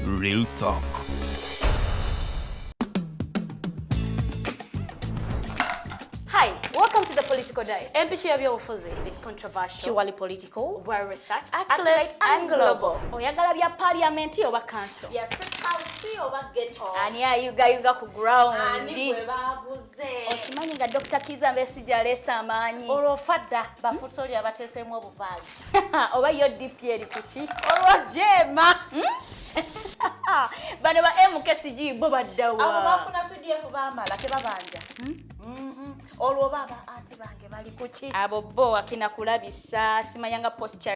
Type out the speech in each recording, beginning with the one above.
Real talk. Hi, welcome to the Political Dice. Empishi y'ebyobufuzi. It's controversial. Purely political. Well researched, accurate and global. Oyagala bya parliament oba council? Ya state house oba ghetto? Ani ayugayuga ku ground? Ani gwe baguze? Okimanyi nga Dr. Kizza Besigye aleese amaanyi. Olwo fadda bafutsoli abateeseemu obuvaazi. Oba yo DP eri ku ki? Olwo jeema. Bano ba MKCG bo baddawa. Abo bafuna CDF baamala tebabanja. Olwo oba aba anti bange bali ku ki? Abo bo akina kulabisa simanyanga posture.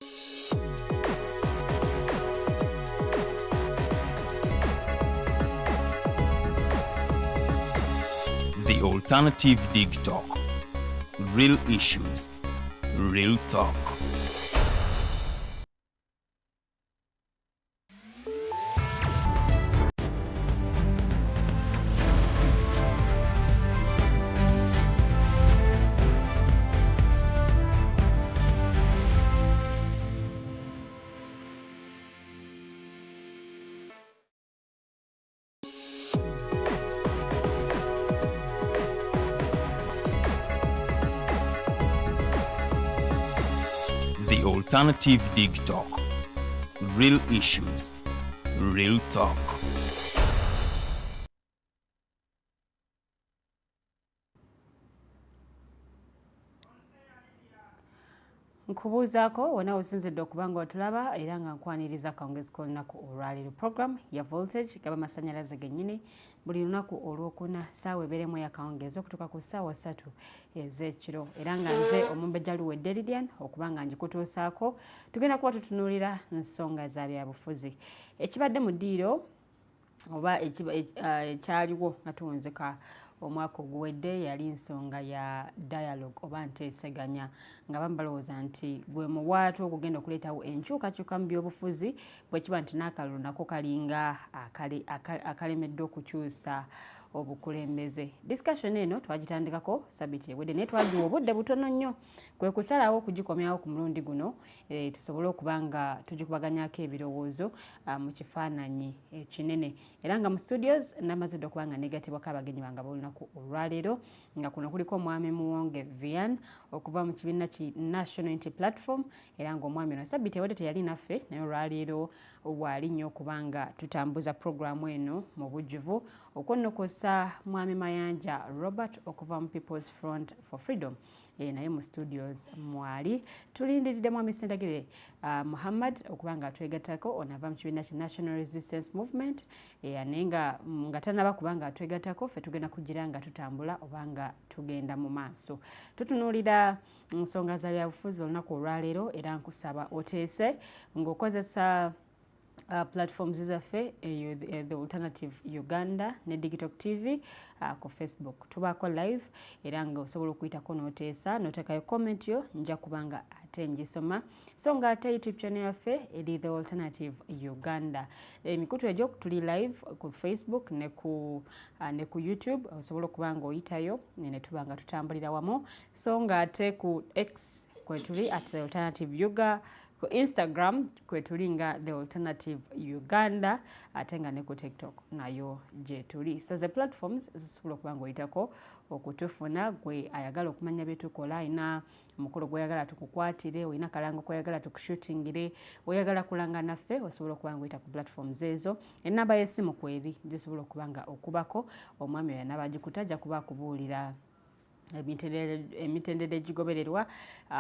The Alternative Dig Talk. Real issues. Real talk. The Alternative Dig Talk. Real issues. Real talk. Nkubuuzaako wonna osinzidde okuba nga otulaba era nga nkwaniriza akawungezi k'olunaku olwaleero. Program ya Voltage gaba masannyalaze gennyini buli lunaku olwokuna ssaawa ebeeremu ey'akawungeezi okutuuka ku ssaawa 3 ez'ekiro, era nga nze omumbejja Luwedde Lilian okuba nga ngikutuusaako. Tugenda kuba tutunuulira nsonga za byabufuzi ekibadde mu ddiiro oba ekyaliwo nga tuwunzika omwaka oguwedde. Yali nsonga ya dialogue oba nteeseganya, nga bamu balowooza nti gwe muwaatu ogugenda okuleetawo enkyukakyuka mu byobufuzi, bwe kiba nti n'akalulu nako kalinga akalemeddwa okukyusa obukulembeze. Discussion eno twagitandikako sabiti ewedde, naye twagiwa obudde butono nnyo, kwe kusalawo okugikomyawo ku mulundi guno tusobole okuba nga tugikubaganyako ebirowoozo mu kifaananyi ekinene. Era nga mu studios namaze dda okuba nga negatibwako abagenyi bange ab'olunaku olwaleero, nga kuno kuliko omwami Muwonge Vian okuva mu kibiina ki National Unity Platform, era ng'omwami ono sabiti ewedde teyali naffe, naye olwaleero waali nnyo okuba nga tutambuza puroguramu eno mu bujjuvu. Okwo nno kw'ossa mwami Mayanja Robert okuva mu People's Front for Freedom, naye mu studios mwali. Tulindiridde mwami Sendagire Muhammad okuba nga atwegattako, ono ava mu kibiina ki National Resistance Movement, naye nga tanaba kuba nga atwegattako, ffe tugenda kugira nga tutambula oba nga tugenda mu maaso. Tutunuulira nsonga za byabufuzi olunaku olwaleero, era nkusaba oteese ng'okozesa platforms zaffe eyo, The Alternative Uganda ne Digital TV ku Facebook. Tubaako live, era nga osobola okuyitako n'oteesa n'oteekayo comment yo, nja kubanga ate ngisoma. So nga ate YouTube channel yaffe eri The Alternative Uganda. Emikutu egyo tuli live ku Facebook ne ku YouTube, osobola okuba nga oyitayo ne tuba nga tutambulira wamu. So nga ate ku X kwetuli @TheAlternativeUga, ku Instagram kwetuli nga The Alternative Uganda, ate nga ne ku TikTok nayo gyetuli. So the platforms zisobola okuba nga oyitako okutufuna. Gwe ayagala okumanya byetukola, alina omukolo gweyagala tukukwatire, olina kalango koyagala tukushutingire, oyagala kulanga naffe, osobola okuba nga oyita ku platforms ezo. Enamba y'essimu kweri, gisobola okuba nga okubako omwami oyo anaba agikuta, ajja kuba akubuulira emitendera egigobererwa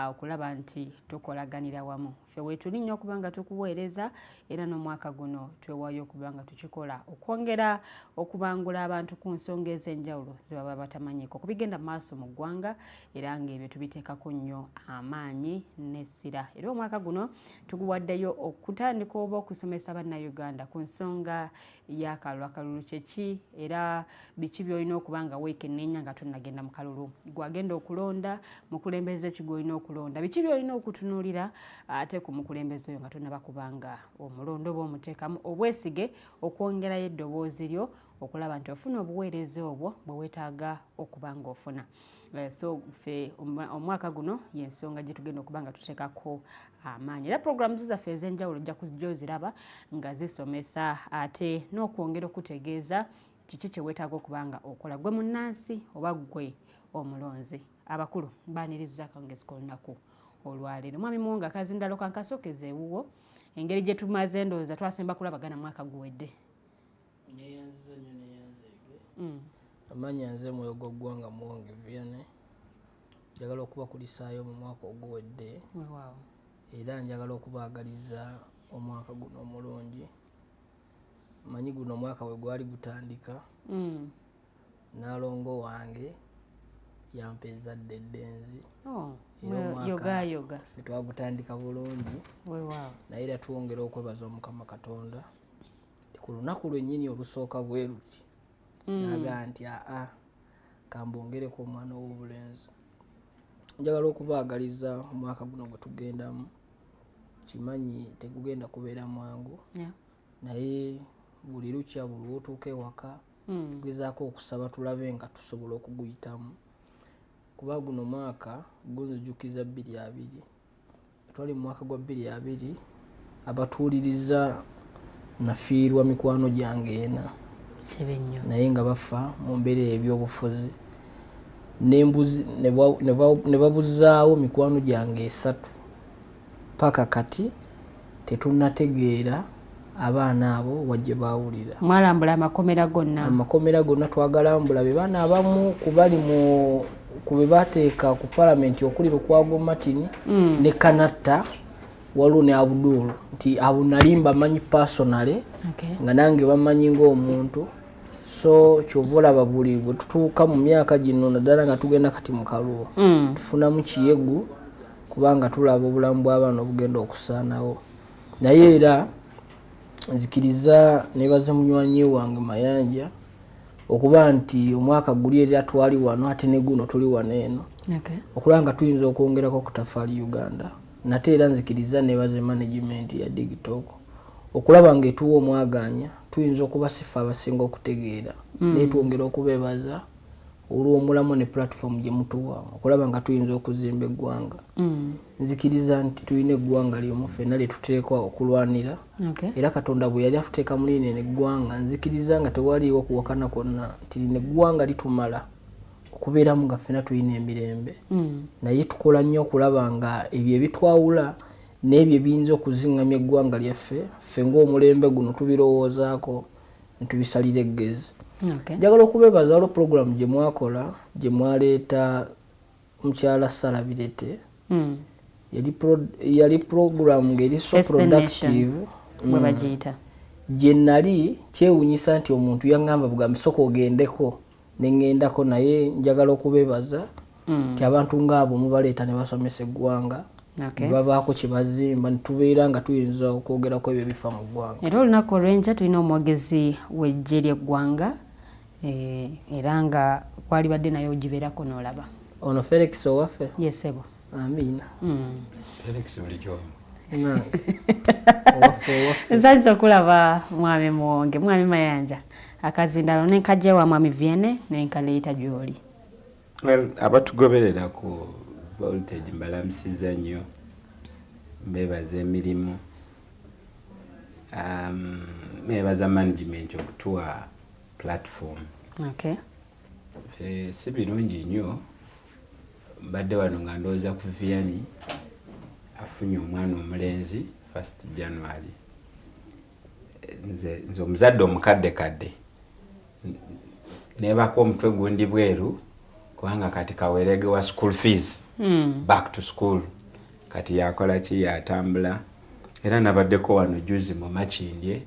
okulaba nti tukolaganira wamu. Ffe weetuli nnyo okuba nga tukuweereza, era n'omwaka guno twewaayo okuba nga tukikola okwongera okubangula abantu ku nsonga ez'enjawulo ze baba batamanyiiko ku bigenda mu maaso mu ggwanga, era ng'ebyo tubiteekako nnyo amaanyi n'essira. Era omwaka guno tuguwaddeyo okutandika oba okusomesa Bannayuganda ku nsonga y'akalulu. Akalulu kyeki, era biki by'olina okuba nga weekenneenya nga tonnagenda mu kalulu? Gwagenda okulonda mukulembeze ki gw'olina okulonda? Biki by'olina okutunuulira ate ku mukulembeze oyo nga tonnaba kubanga omulonda oba omuteekamu obwesige okwongerayo eddoboozi lyo okulaba nti ofuna obuweereza obwo bwe weetaaga okuba ng'ofuna? So ffe omwaka guno y'ensonga gye tugenda okuba nga tuteekako amaanyi, era programs zaffe ez'enjawulo ojja kujja oziraba nga zisomesa ate n'okwongera okutegeeza kiki kye weetaaga okuba nga okola, gwe munnansi oba gwe omulonzi. Abakulu, mbaaniriza akawungezi k'olunaku olwaleero. Mwami Muwonge, akazindalo kankasokeza ewuwo. Engeri gye tumaze, ndowooza twasemba kulabagana mwaka guwedde. Neyanziza nnyo, neyanzeege. Amannya nze Mwoyo gwa Ggwanga Muwonge Vianney. Njagala okubakulisaayo mu mwaka oguwedde era njagala okubaagaliza omwaka guno omulungi. Manyi guno omwaka we gwali gutandika, naalongo wange yampa ezzadde eddenzi. Oh, Era omwaka yogayoga. ffe twagutandika bulungi. Naye era twongera okwebaza Omukama Katonda nti ku lunaku lwennyini olusooka bwe luti nagaa nti, "Aa, kambongereko omwana ow'obulenzi." Njagala okubaagaliza omwaka guno gwe tugendamu. Kimanyi tegugenda kubeera mwangu, naye buli lukya, buli lwotuuka ewaka, tugezaako okusaba tulabe nga tusobola okuguyitamu, kuba guno mwaka gunzijukiza 2020. Twali mu mwaka gwa 2020, abatuuliriza, nafiirwa mikwano gyange ena. Kibi nnyo. Naye nga bafa mu mbeera ebyobufuzi. Ne babuzaawo mikwano gyange esatu. Paka kati tetunnategeera abaana abo wajje baawulira. Mwalambula amakomera gonna? Amakomera gonna twagalambula. Be baana abamu ku bali mu ku be bateeka ku palamenti, okuli Lukwago Martin ne Kanatta, waliwo ne Abdul, nti abo nali mbamanyi personally, nga nange bamanyi ng'omuntu. So kyova olaba buli bwe tutuuka mu myaka gino, naddala nga tugenda kati mu kalulu, tufunamu kiyegu, kubanga tulaba obulamu bw'abaana obugenda okusaanawo. Naye era nzikiriza nebaze munywanyi wange Mayanja okuba nti omwaka guli era twali wano, ate ne guno tuli wano eno, okulaba nga tuyinza okwongerako ku Tafaali Uganda. Nate era nzikiriza nebaze management ya Digitalk okulaba nga etuwa omwaganya. Tuyinza okuba sifa abasinga okutegeera, naye twongera okubeebaza olw'omulamu ne platform gye mutuwa okulaba nga tuyinza okuzimba eggwanga. Nzikiriza nti tulina eggwanga limu ffenna lye tuteekwa okulwanira. Era Katonda bwe yali atuteeka mu lino eno eggwanga, nzikiriza nga tewaliiwo kuwakana kwonna nti lino eggwanga litumala okubeeramu nga ffenna tulina emirembe. Naye tukola nnyo okulaba nga ebyo ebitwawula n'ebyo ebiyinza okuziŋŋamya eggwanga lyaffe, ffe ng'omulembe guno tubirowoozaako netubisalira eggezi. Njagala okubeebaza, waliwo puroguramu gye mwakola gye mwaleeta mukyala Sara Birete. Yali puroguramu ng'eri so Face the Nation, productive. Bwe bagiyita. Gye nali kyewunyisa nti omuntu yaŋŋamba bugambi, "Soka ogendeko," neŋŋendako. Naye njagala okubeebaza nti abantu ngaabo mubaleeta ne basomesa eggwanga, ne babaako kye bazimba, ne tubeera nga tuyinza okwogerako ebyo ebifa mu ggwanga. Era olunaku olw'enkya tulina omwogezi w'eggye ly'eggwanga, era nga kwalibadde naye ogibeerako n'olaba. Ono Felix owaffe? Yesebo. Amiina. Felix bulijjo. Nange owaffe, owaffe. Nsanyusa okulaba mwami Muwonge. Mwami Mayanja, akazindalo nenkajja wa mwami Vianney nenkaleeta gy'oli. Well, abatugoberera ku Voltage mbalamusiza nnyo, mbebaza emirimu, mbebaza management okutuwa platform. Ffe si birungi nnyo, mbadde wano nga ndowooza ku Vianney afunye omwana omulenzi 1st January. Nze omuzadde omukadde kadde nebako omutwe gundi bweru, kubanga kati kawerege wa school fees, back to school. Kati yakola ki? Yatambula. Era nabaddeko wano juzi mu Makindye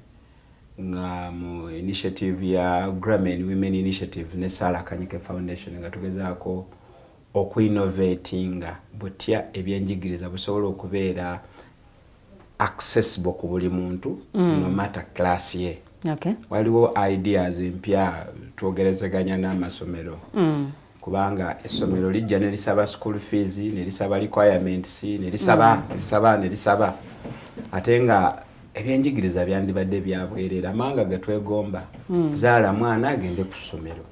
nga mu initiative ya Grameen Women Initiative ne Sarah Kanyike Foundation, nga tugezaako okuinnovatinga butya ebyenjigiriza busobola okubeera accessible ku buli muntu, no matter class ye. Waliwo ideas empya twogerezeganya n'amasomero, kubanga essomero lijja ne lisaba school fees, ne lisaba requirements, ne lisaba, ne lisaba, ne lisaba, ate nga ebyenjigiriza byandibadde byabwerera. Amawanga ge twegomba, zaala mwana agende ku ssomero,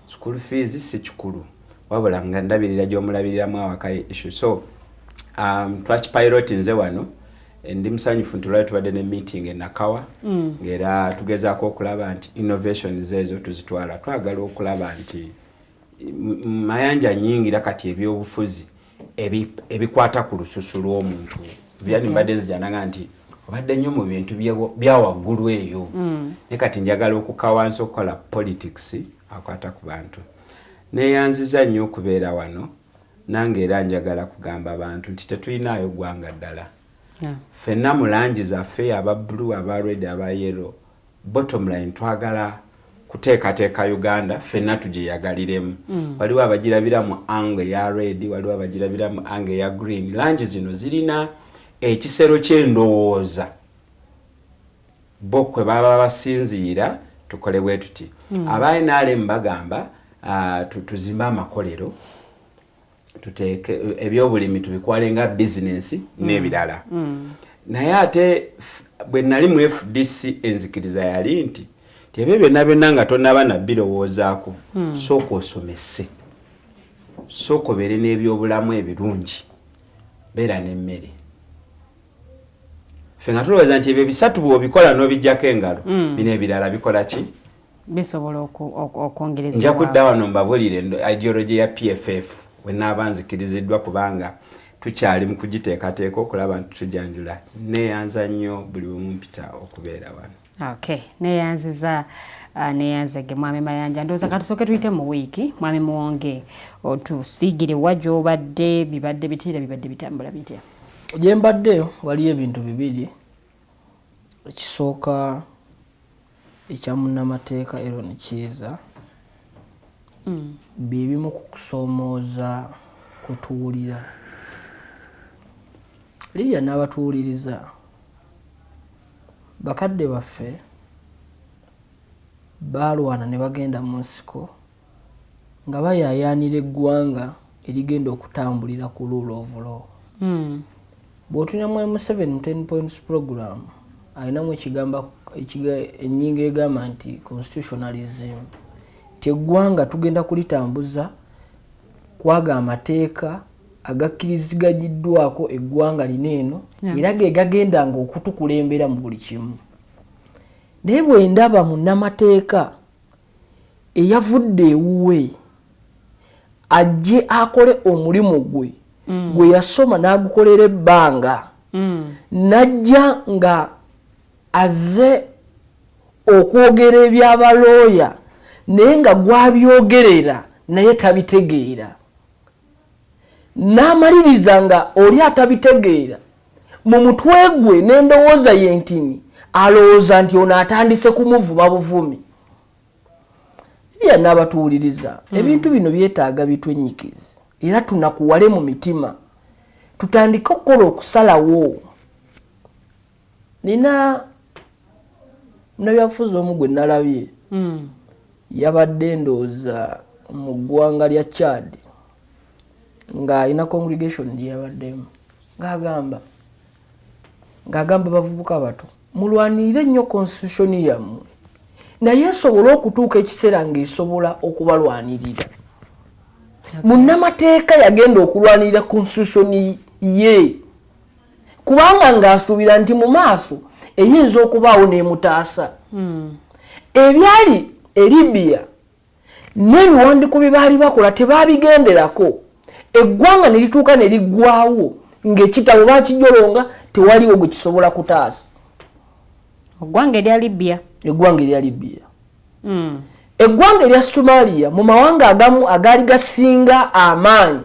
school fees si kikulu. Wabula nga ndabirira gy'omulabiriramu awaka issue. So twakipilot nze wano ndi musanyufu nti olwali tubadde ne meeting e Nakawa, ng'era tugezaako okulaba nti innovations ezo tuzitwala. Twagala okulaba nti Mayanja nyingira kati ebyobufuzi ebikwata ku lususu lw'omuntu. Byani mbadde nzijanaga nti obadde nnyo mu bintu bya waggulu eyo, naye kati njagala okuka wansi okukola politics akwata ku bantu. Neeyanziza nnyo okubeera wano nange, era njagala kugamba abantu nti tetulinaayo ggwanga ddala. Ffenna mu langi zaffe, aba blue, aba red, aba yellow, bottom line twagala kuteekateeka Uganda ffenna tugyeyagaliremu. Waliwo abagirabira mu angle eya red, waliwo abagirabira mu angle eya green. Langi zino zirina ekisero ky'endowooza bo kwe baba basinziira. Tukole bwe tuti, aba NRM bagamba tuzimbe amakolero, tuteeke ebyobulimi tubikwale nga bizinensi n'ebirala. Naye ate bwe nali mu FDC, enzikiriza yali nti ebyo byonna byonna nga tonaba nabirowoozaako, sooka osomese, sooka obeere n'ebyobulamu ebirungi, beera n'emmere. Ffe nga tulowooza nti ebyo bisatu bw'obikola n'obijjako engalo, bino ebirala bikola ki? Bisobola okwongerezebwa. Nja kudda wano mbabulire ideology ya PFF wenaaba nzikiriziddwa, kubanga tukyali mu kugiteekateeka okulaba nti tujanjula. Neeyanza nnyo buli we mumpita okubeera wano. Okay, neyanziza, neyanzege Mwami Mayanja. Ndowooza katusooke tuyite mu wiiki. Mwami Muwonge, otusiigire wa gy'obadde, bibadde bitiira, bibadde bitambula bitya? Gye mbadde waliyo ebintu bibiri. Ekisooka ekya munnamateeka Eron Kiiza, bye bimu ku kusoomooza kwe tuwulira Lirya n'abatuwuliriza. Bakadde baffe baalwana ne bagenda mu nsiko nga bayaayaanira eggwanga erigenda okutambulira ku rule of law. Bw'otunyamu Museveni mu 10 points program, alinamu ekigamba ennyingo egamba nti constitutionalism, nti eggwanga tugenda kulitambuza kwaga amateeka agakkiriziganyiddwako eggwanga lino eno, era ge gagendanga okutukulembera mu buli kimu. Naye bwe ndaba munnamateeka eyavudde ewuwe ajje akole omulimu gwe gwe yasoma n'agukolera ebbanga, najja nga azze okwogera ebyabalooya, naye nga gwabyogerera naye tabitegeera, n'amaliriza nga oli atabitegeera mu mutwe gwe n'endowooza ye ntini, alowooza nti ono atandise kumuvuma buvumi. Lya n'abatuwuliriza, ebintu bino byetaaga bitwenyikizi era tunakuwale mu mitima, tutandike okukola okusalawo. Nina munabyabufuzi omu gwe nalabye, yabadde ndowooza mu ggwanga lya Chad, ng'alina congregation gye yabaddemu, ng'agamba bavubuka bato, mulwanirire nnyo constitution yammwe, naye esobole okutuuka ekiseera ng'esobola okubalwanirira. Munnamateeka yagenda okulwanirira constitution ye kubanga ng'asuubira nti mu maaso eyinza okubaawo n'emutaasa. Ebyali e Libya n'ebiwandiiko bye baali bakola tebaabigenderako, eggwanga ne lituuka ne liggwawo ng'ekitabo bakijolonga, tewaliwo gwe kisobola kutaasa. Eggwanga erya Libya? Eggwanga erya Libya. Eggwanga erya Somalia, mu mawanga agamu agaali gasinga amaanyi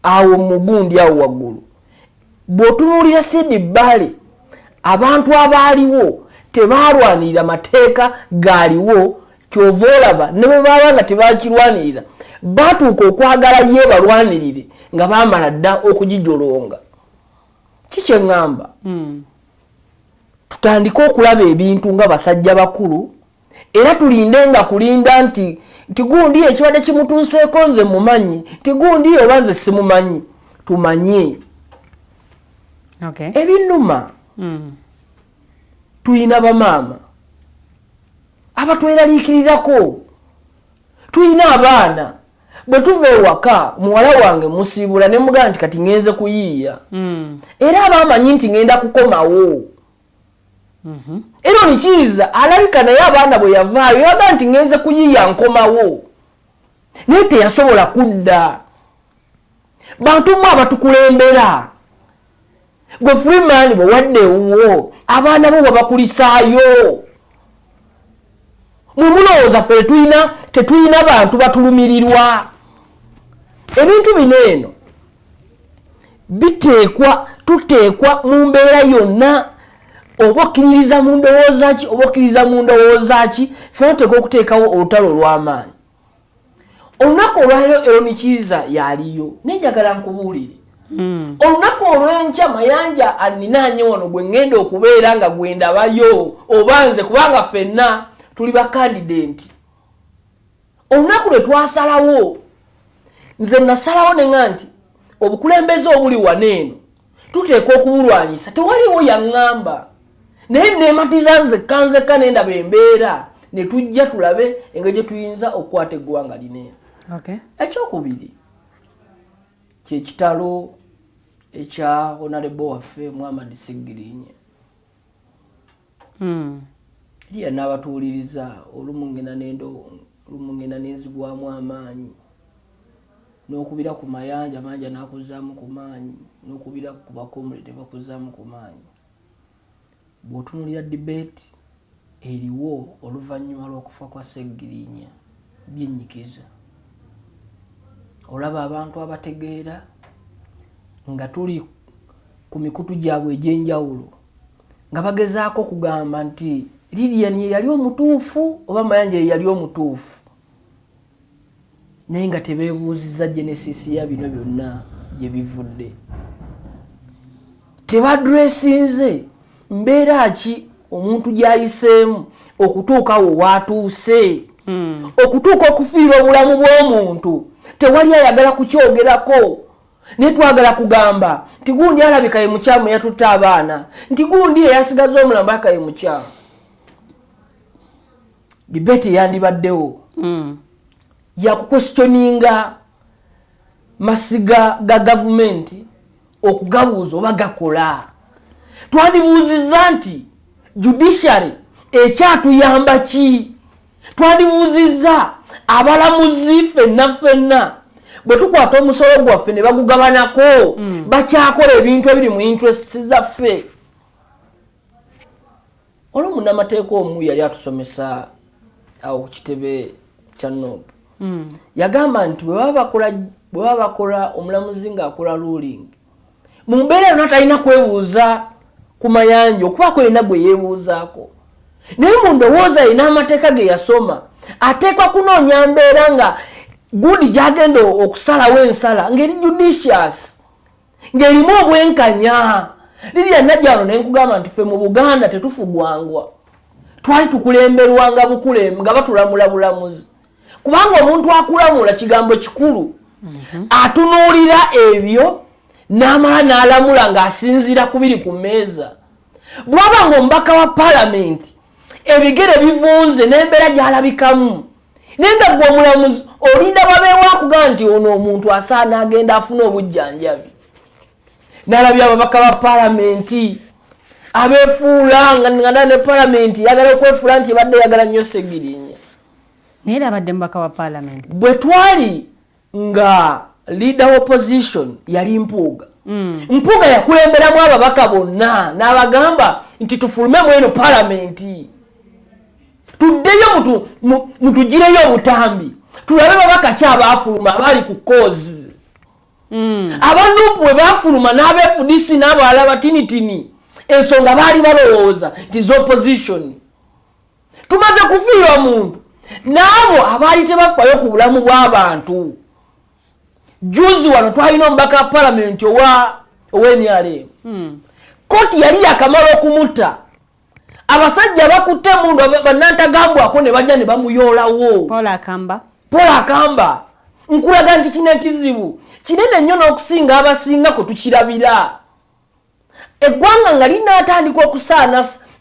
awo mugundi awo waggulu, bw'otunuulira Sidi Bale, abantu abaaliwo tebaalwanirira mateeka gaaliwo. Kyova olaba ne bwe baaba nga tebakirwanirira, batuuka okwagala ye balwanirire nga baamala dda okugijolonga. Kikyeŋŋamba, tutandike okulaba ebintu nga basajja bakulu, era tulinde nga kulinda nti gundi ekibadde kimutuuseeko nze mumanyi, nti gundi oba nze simumanyi. Tumanye ebinuma. Tuyina bamaama abatweraliikirirako, tuyina abaana. Bwe tuva ewaka, muwala wange musiibula ne mugamba nti kati ŋŋenze kuyiiya. Era aba amanyi nti ŋŋenda kukomawo. Era onikiriza alabika naye abaana bwe yavaayo yagamba nti ŋŋenze kuyiiya nkomawo, naye teyasobola kudda. Bantu mmwe abatukulembera, gwe Freeman bwe wadde ewuwo abaana bo wabakulisaayo, mwe mulowooza ffe tetulina bantu batulumirirwa. Ebintu bino eno biteekwa, tuteekwa mu mbeera yonna, oba okkiririza mu ndowooza ki oba okkiririza mu ndowooza ki, ffenna tuteekwa okuteekawo olutalo olw'amaanyi. Olunaku olwaleero Eronikiriza yaliyo, naye njagala nkubuulire. Olunaku olw'enkya Mayanja anninaanye wano gwe ŋŋenda okubeera nga gwe ndabayo oba nze, kubanga ffenna tuli bakandidenti. Olunaku lwe twasalawo, nze nasalawo ne ŋŋamba nti obukulembeze obuli wano eno tuteekwa okubulwanyisa. Tewaliwo yaŋŋamba, naye neematiza nzekka nzekka ne ndaba embeera ne tujja tulabe engeri gye tuyinza okukwata eggwanga lino eno. Ekyokubiri kyekitalo ekya honorable waffe Muhammad Ssegirinya. Eriya n'abatuwuliriza olumu ngenda nendo, olumu ngenda nenzigwamu amaanyi, n'okubira ku Mayanja, Mayanja n'akuzaamu ku maanyi, n'okubira ku bakomule ne bakuzaamu ku maanyi. Bw'otunuulira debate eriwo oluvannyuma lw'okufa kwa Ssegirinya, byenyikiza. Olaba abantu abategeera nga tuli ku mikutu gyabwe egy'enjawulo nga bagezaako okugamba nti Lilian ye yali omutuufu oba Mayanja ye yali omutuufu, naye nga tebeebuuzizza genesis ya bino byonna gye bivudde. Tebadressinze mbeera ki omuntu gy'ayiseemu okutuuka wo waatuuse, okutuuka okufiira obulamu bw'omuntu. Tewali ayagala kukyogerako, naye twagala kugamba nti gundi alabika ye mukyamu yatutte abaana, nti gundi eyasigaza omulambo alabika ye mukyamu. Debate eyandibaddewo yakuquestioninga masiga ga gavumenti okugabuuza oba gakola. Twandibuuzizza nti judiciary ekyatuyamba ki? Twandibuuzizza abalamuzi ffenna ffenna bwe tukwata omusolo gwaffe ne bagugabanako, bakyakola ebintu ebiri mu interests zaffe? Olwo munnamateeka omu yali atusomesa awo ku kitebe kya NUP, yagamba nti bwe baba bakola, omulamuzi ng'akola ruling mu mbeera yonna talina kwebuuza ku Mayanja okubaako yena gwe yeebuuzaako, naye mu ndowooza ye n'amateeka ge yasoma ateekwa kunoonya mbeera nga gundi gy'agenda okusalawo ensala ng'eri judicious, ng'erimu obwenkanya. Liriya najja wano ne nkugamba nti ffe mu Buganda tetufugwangwa, twali tukulemberwanga bukulembe nga batulamula bulamuzi, kubanga omuntu akulamula kigambo kikulu, atunuulira ebyo n'amala n'alamula ng'asinziira ku biri ku mmeeza. Bw'aba ng'omubaka wa paalamenti ebigere bivunze n'embeera gy'alabikamu, naye nga gwe omulamuzi olinda wabeewo akugamba nti ono omuntu asaana agenda afune obujjanjabi. Nalabye ababaka ba paalamenti abeefuula nga ne paalamenti yagala okwefuula nti ebadde eyagala nnyo Ssegirinya. Naye era abadde mubaka wa paalamenti. Bwe twali nga leader wa opposition yali Mpuuga, Mpuuga yakulemberamu ababaka bonna n'abagamba nti tufulumemu eno paalamenti, tuddeyo mutugireyo obutambi tulabe babaka ki abaafuluma abaali ku cause. Aba NUP bwe baafuluma n'aba FDC n'abalala batinitini, ensonga baali balowooza nti z'opposition. Tumaze kufiirwa muntu n'abo abaali tebafaayo ku bulamu bw'abantu. Juzi wano twalina omubaka wa palamenti owa NRM, kooti yali yakamala okumutta, abasajja bakutte emundu bannantagambwako ne bajja ne bamuyoolawo. Paul Akamba. Paul Akamba. Nkulaga nti kino ekizibu kinene nnyo n'okusinga abasinga kwe tukirabira. Eggwanga nga linaatandika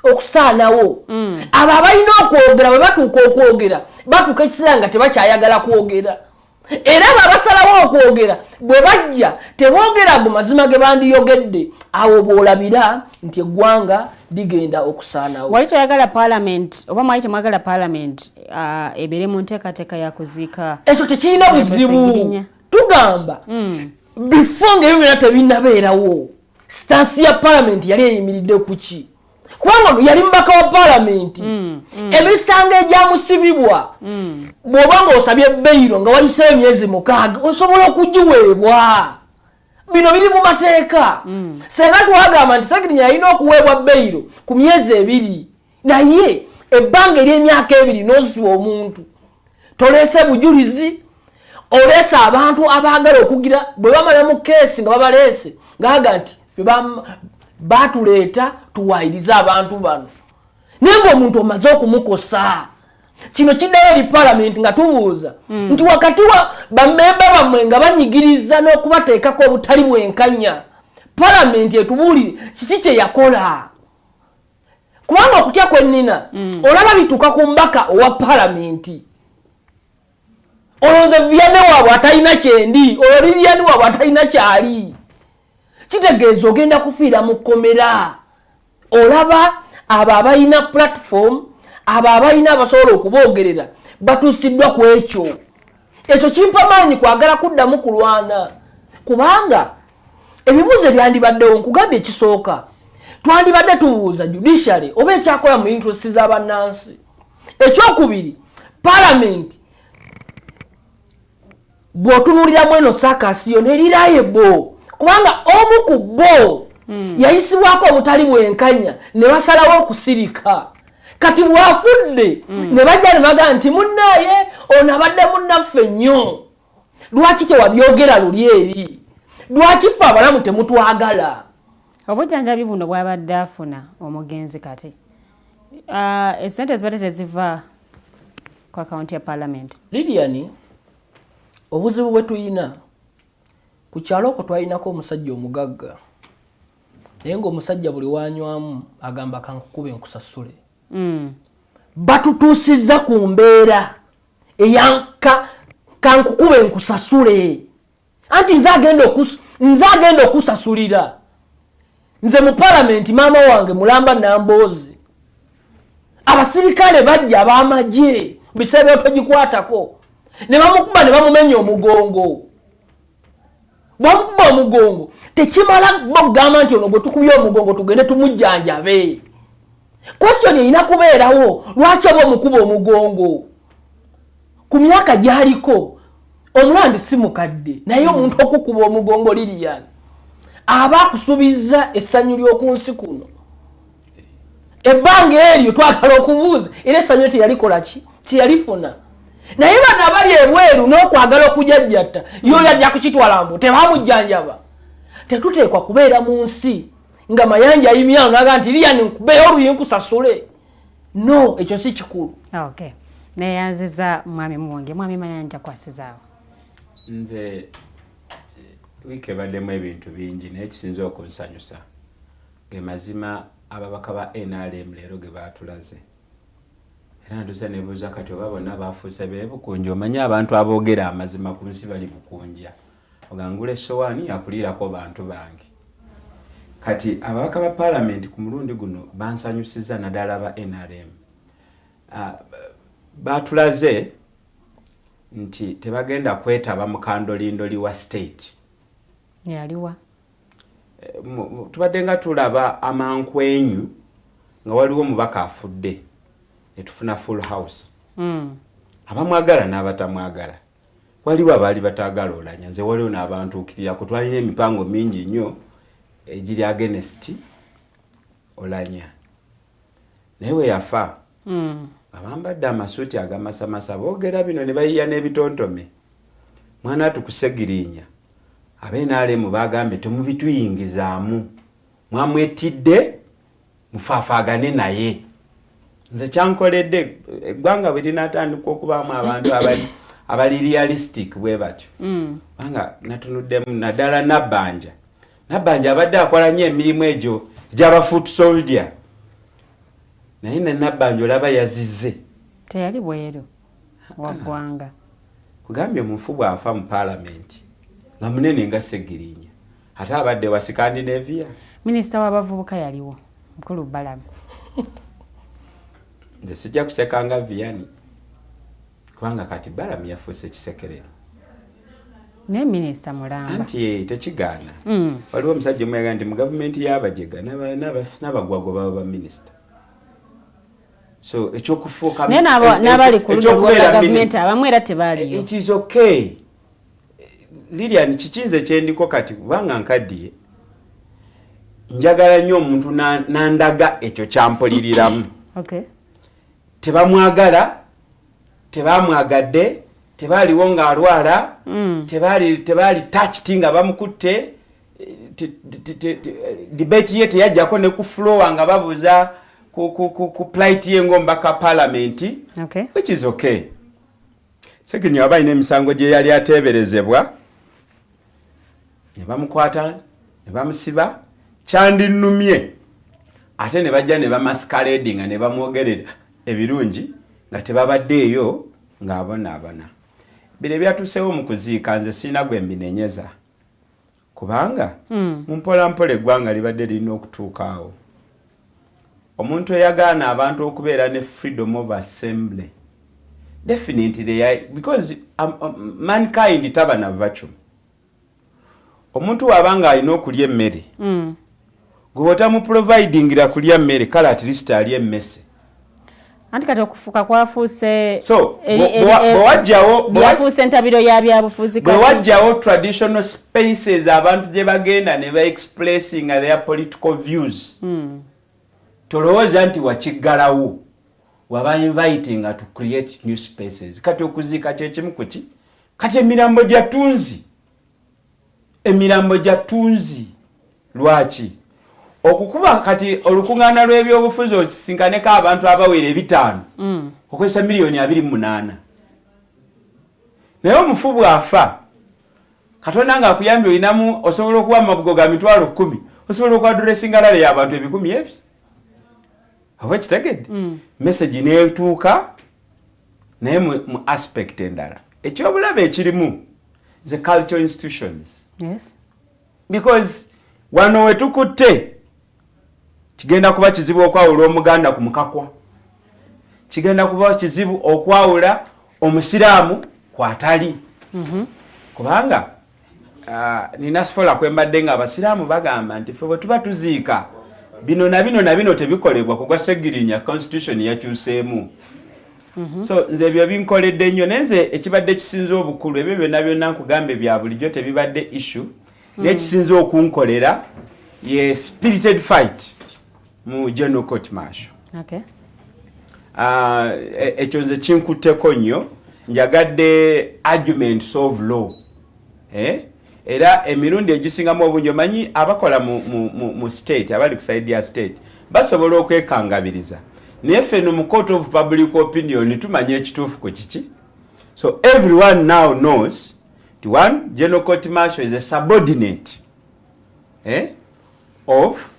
okusaanawo, abo abalina okwogera bwe batuuka okwogera batuuka ekiseera nga tebakyayagala kwogera. Era abo abasalawo okwogera bwe bajja teboogera ago mazima ge bandiyogedde. Awo bw'olabira nti eggwanga ligenda okusaanawo. Wali toyagala parliament oba mwali temwagala parliament ebeere mu nteekateeka ya kuziika? Ekyo tekirina buzibu. Tugamba before nga ebyo byonna tebinnabeerawo, stance ya parliament yali eyimiridde ku ki? Kubanga ono yali mubaka wa palamenti. Emisango egyamusibibwa, bw'oba ng'osabye bail nga wayiseeyo emyezi 6, osobola okugiweebwa. Bino biri mu mateeka. Senga twagamba nti Segirinya yalina okuweebwa bail ku myezi 2, naye ebbanga ery'emyaka 2 n'osiba omuntu, toleese bujulizi, oleese abantu abaagala okugira bwe bamala mu case nga babaleese ngaaga nti ffe batuleeta tuwaayirize abantu bano, naye ng'omuntu omaze okumukosa. Kino kiddayo eri palamenti nga tubuuza nti wakati wa bammemba bammwe nga banyigiriza n'okubateekako obutali bwenkanya, palamenti etubuulire kiki kye yakola? Kubanga okutya kwe nnina, olaba bituuka ku mbaka owa palamenti, olowooza Viane waabwe atalina kyendi, olwo Lilian waabwe atalina kyali, kitegeeza ogenda kufiira mu kkomera. Olaba abo abalina platform, abo abalina abasobola okuboogerera, batuusiddwa ku ekyo. Ekyo kimpa maanyi kwagala kuddamu kulwana, kubanga ebibuuzo ebyandibaddewo, nkugambye, ekisooka twandibadde tubuuza judiciary oba ekyakola mu interest z'abannansi. Ekyokubiri, palamenti bw'otunuuliramu eno circus yo neriraebo, kubanga omu ku bo yayisibwako obutali bwenkanya ne basalawo okusirika. Kati bwafudde ne bajja ne bagamba nti munnaaye ono abadde munnaffe nnyo, lwaki tewabyogera luli eri? Lwaki ffe abalamu temutwagala? Obujjanjabi buno bwabadde afuna omugenzi, kati esente zibadde teziva ku akawunti ya parliament? Lilian, obuzibu bwe tuyina ku kyalo okwo, twalinako omusajja omugagga, naye ng'omusajja buli wanywamu agamba, "Kankukube nkusasule." Batutuusizza ku mbeera eya kankukube nkusasule, anti nze agenda okusasulira. Nze mu palamenti, maama wange mulamba Namboozi, abasirikale bajja ab'amagye biseera byotogikwatako ne bamukuba ne bamumenya omugongo. Bwamukuba omugongo tekimala bokugamba nti ono gwe tukubye omugongo tugende tumujjanjabe. Question erina kubeerawo, lwaki oba omukuba omugongo ku myaka gy'aliko? Omulandi si mukadde, naye omuntu okukuba omugongo, Lilian, aba akusubiza essanyu ly'oku nsi kuno ebbanga eryo. Twagala okubuuza era essanyu teyalikola ki, teyalifuna. Naye bano abali ebweru n'okwagala okujajjatta yooli ajja kukitwala mbu tebamujjanjaba. Tetuteekwa kubeera mu nsi nga Mayanja ayimyawo naga nti, "Lilian, nkubeyo oluyi nkusasule." No, ekyo si kikulu. Okay, neyanziza mwami Muwonge. Mwami Mayanja, kwasizaawo. Nze wiiki ebaddemu ebintu bingi, naye kisinza okunsanyusa ge mazima ababaka ba NRM leero ge baatulaze. Era ntuuse nebuuza kati oba bonna bafuuse beebukunja. Omanyi abantu aboogera amazima ku nsi bali bukunja, ogangula essowaani yakuliirako bantu bange. Kati ababaka ba paalamenti ku mulundi guno bansanyusiza, naddala ba NRM. Batulaze nti tebagenda kwetaba mu kandolindoli wa state. Yaliwa? Tubadde nga tulaba amankwenyu nga waliwo omubaka afudde netufuna full house, abamwagala n'abatamwagala. Waliwo abaali bataagala Olanya, nze waliwo n'abantuukirirako. Twalina emipango mingi nnyo egiri against Olanya, naye we yafa, abambadde amasuuti agamasamasa boogera bino ne bayiya n'ebitontome. Mwana atukusegirinya, abenaalemu bagambye temubituyingizaamu, mwamwetidde mufaafaagane. Naye nze kyankoledde, eggwanga bwe linaatandika okubaamu abantu abali realistic bwe batyo, kubanga natunuddemu naddala Nabbanja. Nabbanja abadde akola nnyo emirimu egyo egy'aba foot soldier, naye ne Nabbanja olaba yazize. Teyali bweru wa ggwanga. Kugambye omufu bw'afa mu paalamenti nga munene nga Segirinya, ate abadde wa Scandinavia. Minisita w'abavubuka yaliwo, mukulu Balamu. Nze sijja kuseka nga Viani, kubanga kati Balamu yafuuse kisekerero. Naye minisita mulamba. Anti tekigaana. Waliwo omusajja omu yagaa nti mu gavumenti y'abajega n'abagwagwa baba baminisita. So ekyokufuuka Naye n'abali ku ludda olwa gavumenti abamu era tebaaliyo. It is okay. Lilian, kikinze kyendiko kati, kubanga nkaddiye, njagala nnyo omuntu nandaga ekyo kyampuliriramu. Tebamwagala, tebamwagadde, tebaaliwo ng'alwala, tebaali touched nga bamukutte, debate ye teyajjako ne ku floor nga babuuza ku plight ye ng'omubaka parliament, which is okay. Sekinya aba alina emisango gye yali ateeberezebwa ne bamukwata ne bamusiba, kyandinumye ate ne bajja ne bamasqueradinga ne bamwogerera ebirungi nga tebabaddeeyo ng'abonaabona. Bino ebyatuusewo mu kuziika, nze sirina gwe mbinenyeza, kubanga mu mpolampola eggwanga libadde lirina okutuuka awo. Omuntu eyagaana abantu okubeera ne freedom of assembly, definitely, because mankind taba na vacuum. Omuntu waaba nga alina okulya emmere, gwe otamuprovidingira kulya mmere, kale at least alya emmese. Anti kati okufuka kwafuuse So bwe byafuuse entabiro ya byabufuzi. Bwe wajjawo traditional spaces abantu gye bagenda ne baexpressinga their political views, tolowooza nti wakiggalawo, waba inviting to create new spaces. Kati okuziika kyekimu kuki? Kati emirambo gya tunzi, emirambo gya tunzi. Lwaki okukuba kati olukuŋŋaana lw'ebyobufuzi osisinkaneko abantu abawera 500, okozesa miliyoni 28? Naye omufu bw'afa, Katonda ng'akuyambye olinamu, osobola okuwa amabugo ga 100,000, osobola okuaddressinga rally y'abantu ebikumi ebyo, oba kitegedde? Message neetuuka, naye mu aspect endala ekyobulabe ekirimu the cultural institutions, because wano wetukutte kigenda kuba kizibu okwawula Omuganda ku mukakwa, kigenda kuba kizibu okwawula Omusiraamu kwatali, kubanga nina fola kwembadde nga Abasiraamu bagamba nti ffe bwe tuba tuziika bino na bino na bino tebikolebwa kugwa Segirinya, constitution yakyuseemu. So nze ebyo binkoledde nnyo, naye nze ekibadde kisinza obukulu, ebyo byonna byonna nkugambe bya bulijjo, tebibadde issue, naye ekisinza okunkolera ye spirited fight mu General Court Martial. Ekyo nze kinkutteko nnyo. Njagadde arguments of law, eh? Era emirundi egisingamu obungi omanyi abakola mu state, abali ku side ya state basobola okwekangabiriza, naye ffeno mu court of public opinion tumanya ekituufu ku kiki. So everyone now knows nti one General Court Martial is a subordinate, eh, of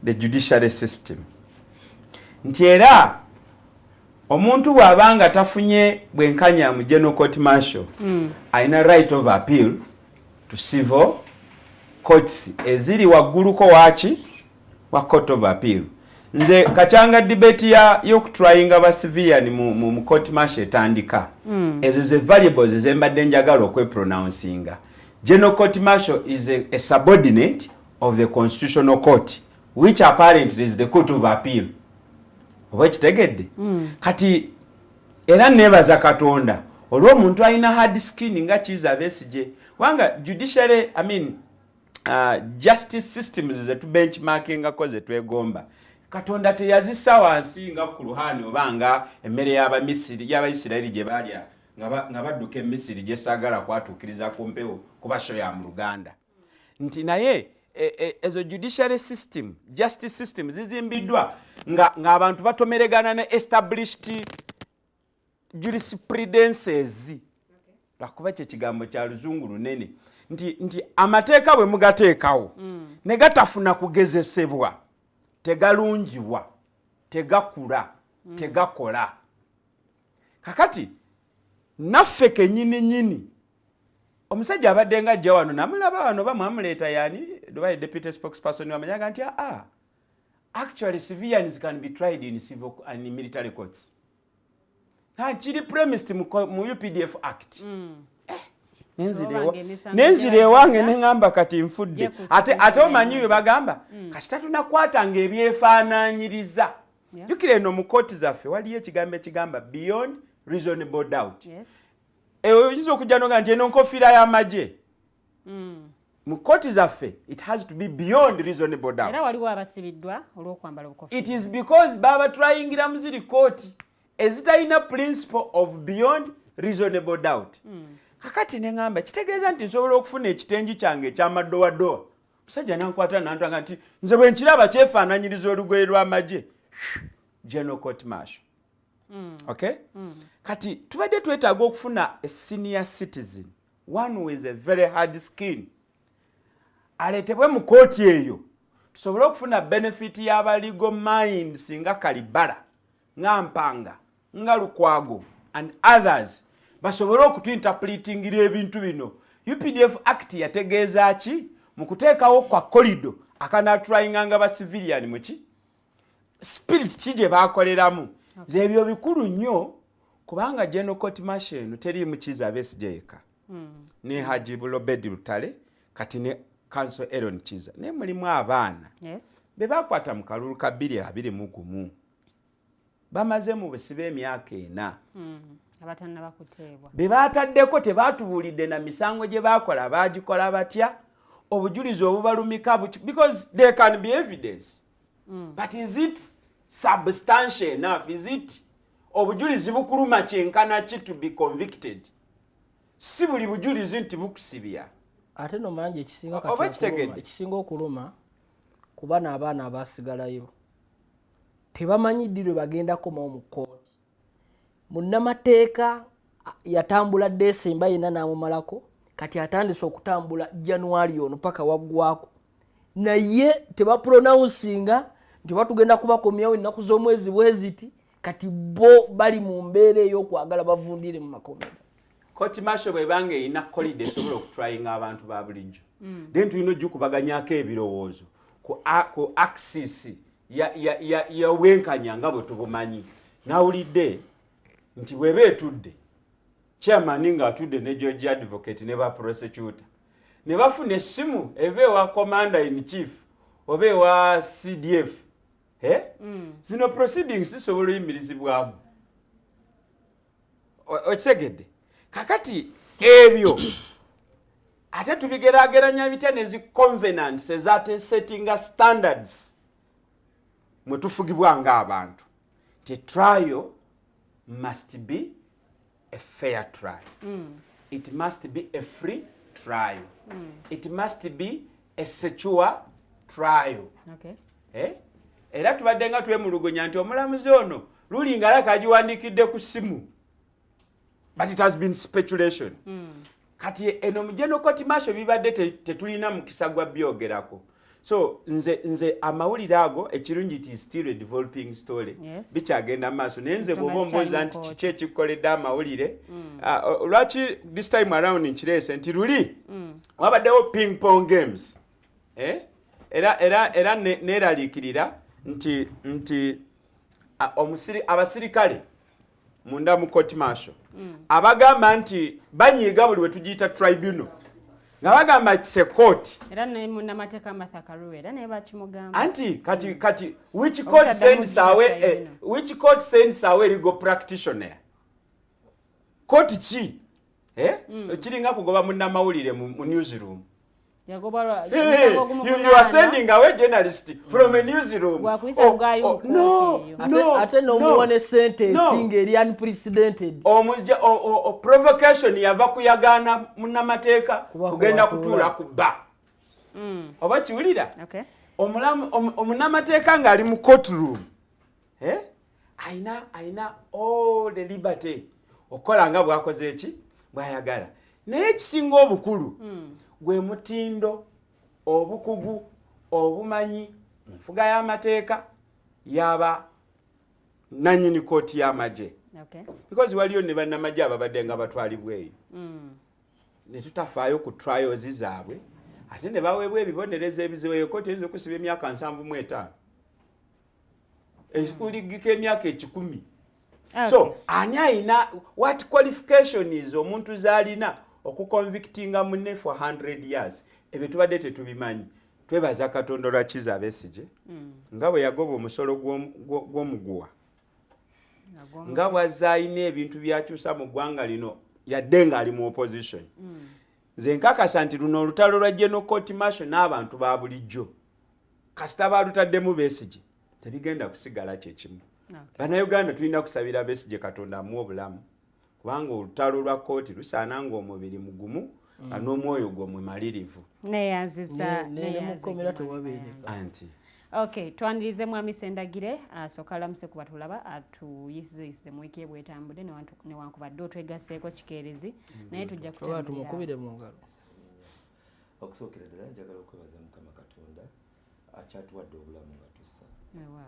the judiciary system, nti era omuntu bw'aba nga tafunye bwenkanya mu General Court Martial, alina right of appeal to civil courts eziri wagguluko waaki wa Court of Appeal. Nze kacyanga debate ya y'okutryinga ba civilian mu court martial etandika, ezo ze variables ezembadde njagala okwepronouncinga. General Court Martial is a subordinate of the Constitutional Court, which apparently is the Court of Appeal, oba ekitegedde? Kati era nebaza Katonda olw'omuntu alina hard skin nga Kiiza Besigye, kubanga judiciary, I mean, justice systems zetu benchmarkingako, zetwegomba, Katonda teyazissa wansi nga kuluhaani oba nga emmere y'Abamisiri, y'Abaisirayiri gye baalya nga badduka Emisiri, gyesaagala kwatuukiriza ku mpewo kuba show ya mu Luganda, nti naye ezo judiciary system, justice system zizimbiddwa ng'abantu batomeregana ne established jurisprudences, lwakuba kye kigambo kya luzungu lunene, nti amateeka bwe mugateekawo ne gatafuna kugezesebwa, tegalungiwa, tegakula, tegakola. Kakati Naffe kenyini nyini, omusajja abadde nga ajja wano, namulaba wano, bamwamuleeta yani dubai deputy spokesperson wamanyaga nti, "Aa, actually civilians can be tried in civil and military courts." Kiri premised mu UPDF Act. Nenzira ewange neŋŋamba, kati nfudde. Ate omanyi we bagamba, kasita tunakwatanga ebyefaananyiriza. Jjukira eno mu kooti zaffe waliyo ekigambo ekigamba beyond reasonable doubt. Oyinza okujja noga nti eno nkofiira y'amagye. Mu kooti zaffe it has to be beyond reasonable doubt. Era waliwo abasibiddwa olw'okwambala obukofiira. It is because baba turayingira mu ziri kooti ezitalina principle of beyond reasonable doubt. Kakati neŋŋamba, kitegeeza nti nsobola okufuna ekitengi kyange ekyamaddowadowa, musajja nankwata nantwanga nti nze bwe nkiraba kyefaananyiriza olugoye lw'amagye, general court martial. Okay. Kati tubadde twetaaga okufuna a senior citizen, one with a very hard skin, aleetebwe mu kooti eyo, tusobole okufuna benefit y'aba legal minds nga Kalibala, nga Mpanga, nga Lukwago and others, basobole okutuinterpretingira ebintu bino. UPDF Act yategeeza ki mu kuteekawo kwa corridor akanatryinganga ba civilian? Muki spirit ki gye bakoleramu? Nze ebyo bikulu nnyo, kubanga general court martial eno teriimu Kiiza Besigye yekka ne Haji Bulobedi Lutale, kati ne Counsel Eron Kiiza, naye mulimu abaana be bakwata mu kalulu ka 2021, bamaze mu busibe emyaka 4. Abatannaba kuteebwa. Be baataddeko tebaatubuulidde na misango gye baakola, baagikola batya, obujulizi obubalumika buki, because there can be evidence, but is it substantial enough? Is it obujulizi bukuluma kyenkana ki to be convicted? Si buli bujulizi nti bukusibya. Ate no mangi ekisinga Oba kati okuluma, kitegedde. ekisinga okuluma kuba n'abaana abasigalayo tebamanyi ddi lwe bagenda komawo mu kkooti. Munnamateeka yatambula Desemba yenna n'amumalako, kati atandise okutambula January ono paka waggwako, naye tebapronouncinga nti oba tugenda kubakomyawo ennaku z'omwezi bweziti. Kati bo bali mu mbeera ey'okwagala bavundire mu makomera. Court martial bwebanga erina corridor esobola okutryinga abantu ba bulijjo, then tulina ogikubaganyako ebirowoozo ku axis ya bwenkanya nga bwe tubumanyi. Nawulidde nti bweba etudde, chairman ng'atudde ne judge advocate ne ba prosecutor, ne bafuna essimu eva ewa commander in chief oba ewa CDF, eh? Zino proceedings zisobola oyimirizibwamu. Okitegedde? Kakati ebyo ate tubigeraageranya bitya nezi covenants ezatesettinga standards mwe tufugibwa ng'abantu, nti trial must be a fair trial, it must be a free trial, it must be a secure trial? Eh? Era tubadde nga twemulugunya nti omulamuzi ono ruling alaka agiwandiikidde ku ssimu, but it has been speculation. Kati eno mu general court martial bibadde tetulina mukisa gwa byogerako. So nze amawulire ago, ekirungi, it is still a developing story. Bikyagenda maaso, naye nze Ensonga bw'oba ombuuza zikyali mu nti kooti. kiki ekikoledde amawulire, lwaki this time around nkireese nti luli wabaddewo ping pong games, eh? Era neeraliikirira nti abasirikale munda mu court martial abagamba nti banyiiga buli we tugiyita tribunal, nga bagamba it's a court. Era ne munnamateeka Martha Karua era naye bakimugamba. Anti kati which court Obutaddamu sends away kugiyita tribunal. Which court sends away legal practitioner? Court ki, eh? Kiringa kugoba munnamawulire mu newsroom. Yagobwa Hey, omusango you are ogumuvunaana. sending away journalist from a newsroom. Gwakuyisa lugaayo mu No, kooti eyo. Ate, no, ate n'omuwa no, ne sente no. esinga eri unprecedented. Omujja provocation yava kuyagaana munnamateeka Kuba kugenda kuwatuula. kutuula ku bba, oba kiwulira? Okay. Omunnamateeka ng'ali mu courtroom, eh? Ayina all the liberty okukola nga bw'akoze eki bw'ayagala, naye ekisinga obukulu gwe mutindo, obukugu, obumanyi mu nfuga y'amateeka yaba nannyini kooti y'amagye. Because waliyo ne bannamagye ababadde nga batwalibwa eyo ne tutafaayo ku trials zaabwe, ate ne baweebwa ebibonerezo ebizibu. Eyo kooti eyinza okusiba emyaka 75, ekuligika emyaka 100. So ani ayina, what qualifications omuntu z'alina okuconvictinga munne for 100 years? Ebyo tubadde tetubimanyi. Twebaza Katonda olwa Kiza Besigye, nga bwe yagoba omusolo gw'omuguwa, nga bwazze alina ebintu byakyusa mu ggwanga lino, yadde ng'ali mu opposition. Nze nkakasa nti luno olutalo lwa General Court Martial n'abantu ba bulijjo, kasita balutaddemu Besigye, tebigenda kusigala kyekimu. Bannayuganda tulina kusabira Besigye, Katonda amuwa obulamu, kubanga olutalo lwa kooti lusaana ng'omubiri mugumu nga n'omwoyo gwo mwemalirivu. Neyanziza. Ne mukomera tewabeereka. Anti Okay, twanirize Mwami Sendagire, asooka alamuse ku batulaba, atuyisizeyisize mu wiiki ebwetambudde, newankubadde otwegaseeko kikeerezi, naye tujja Oba kutambulira. tumukubire mu ngalo. Okusookera ddala njagala okwebaza Mukama Katonda akyatuwadde obulamu nga tussa,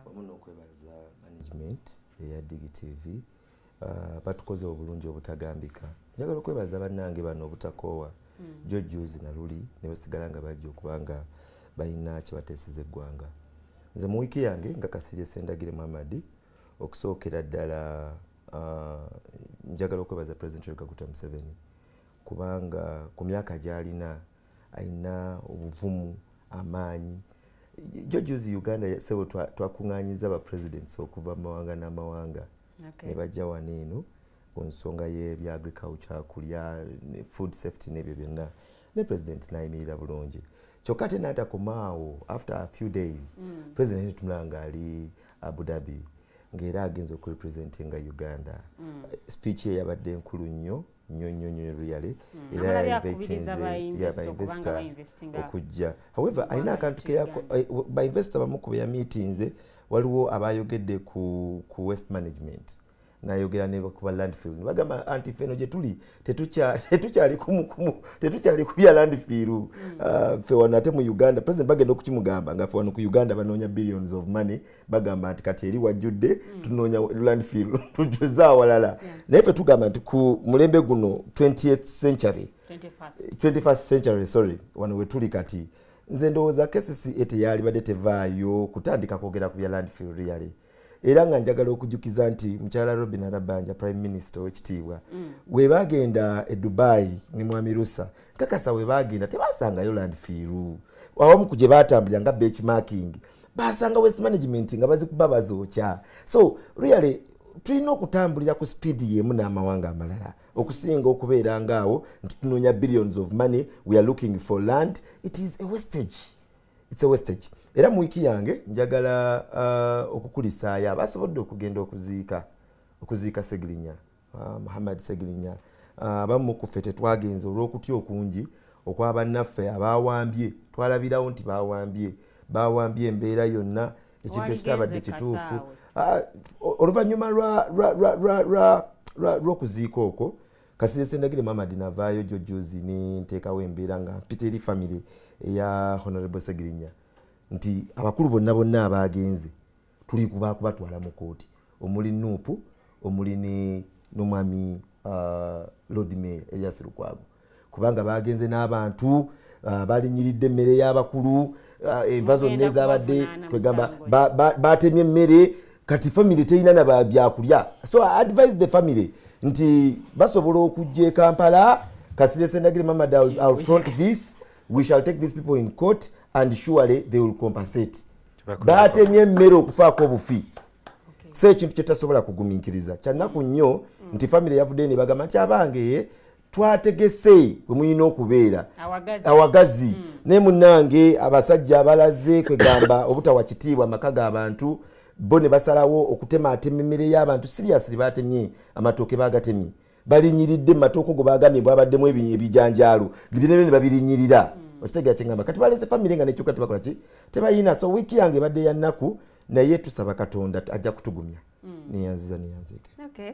wamu n'okwebaza management eya Digi TV, batukoze obulungi obutagambika. Njagala okwebaza bannange bano obutakoowa, jo juzi na luli ne basigala nga bajja okubanga balina kye bateeseza eggwanga. Nze mu wiiki yange nga Kasirye Sendagire Muhammad, okusookera ddala njagala okwebaza President Yoweri Kaguta Museveni, kubanga ku myaka gy'alina alina obuvumu, amaanyi. Jo juzi Uganda sebo twakuŋŋaanyiza ba presidents okuva mu mawanga n'amawanga ne bajja wano eno ku nsonga y'ebya agriculture, kulya, food safety n'ebyo byonna, ne president n'ayimirira bulungi. Kyokka ate n'atakomaawo, after a few days president tumulaba ng'ali Abu Dhabi, ng'era agenza okurepresentinga Uganda. Speech ye yabadde nkulu nnyo nnyo nnyo nnyo really, era Amala byakubiriza ba investor okubanga ba ba-investinga okujja. However, mu alina ggwanga akantu lyaffe keyako Uganda. Ba investor bamu ku beyamiitinze, waliwo abayogedde ku waste management, nayogera ne kuba landfill, bagamba anti feno gye tuli tetukyali tetukyali ku bya landfill. Ffe wano ate mu Uganda, president bagenda okukimugamba nga ffe wano ku Uganda banoonya billions of money, bagamba nti kati eri wajjudde, tunoonya landfill tujjuze awalala. Naye ffe tugamba nti ku mulembe guno, 20th century, 21st. 21st century, sorry, wano we tuli kati, nze ndowooza KCCA teyalibadde tevaayo kutandika kwogera ku bya landfill really. Era nga njagala okujukiza nti mukyala Robin Rabanja, prime minister owekitiibwa, we bagenda e Dubai ne mwami Rusa, nkakasa we bagenda tebasangayo landfill. Awamu ku gye batambulira nga benchmarking, basanga waste management nga bazikuba bazookya. So really tulina okutambulira ku speed yemu n'amawanga amalala, okusinga okubeera ngaawo nti tunoonya billions of money, we are looking for land. It is a wastage, it's a wastage. Era mu wiiki yange njagala okukulisaayo abasobodde okugenda okuziika Segirinya, Muhammad Segirinya. Abamu ku ffe tetwagenze olw'okutya okungi okwabannaffe abawambye. Twalabirawo nti bawambye embeera yonna, ekintu ekitabadde Waligenze kituufu. Kasaawe. Ah, oluvannyuma lw'okuziika okwo, Kasirye Sendagire Muhammad navaayo jo juzi nenteekawo embeera nga mpita eri family eya Honorable Segirinya nti abakulu bonna bonna abagenze tuli kuba kubatwala mu kooti, omuli NUP, omuli n'omwami Lord Mayor Elias Lukwago, kubanga bagenze n'abantu balinyiridde emmere y'abakulu, enva zonna Mugenda ezabadde kubavunaana kwegamba musango. Batemye emmere, kati family terina na byakulya. So I advise the family nti basobola okujja e Kampala. Kasirye Sendagire Muhammad, I'll front this. We shall take these people in court and surely they will compensate. Batemye emmere okufaako obufi, so ekintu kyetasobola kugumiikiriza. Kyanaku nnyo nti family yavuddeyo ne bagamba nti abange twategese bwe mulina okubeera Awagazi. Awagazi. Naye munnange abasajja abalaze kwegamba obutawa kitiibwa amaka g'abantu, bo ne basalawo okutematema emmere y'abantu. Seriously, batemye amatooke, bagatemye, balinyiridde mu matooke go, bagambye bwabaddemu ebijanjaalo binene ne babirinyirira. Okitegeera kyeŋŋamba? Kati balese famire nga nekyoka tebakola ki, tebayina. So wiiki yange ebadde ya nnaku, naye tusaba Katonda ajja kutugumya. Neyanziza, neyanzeeke. Okay.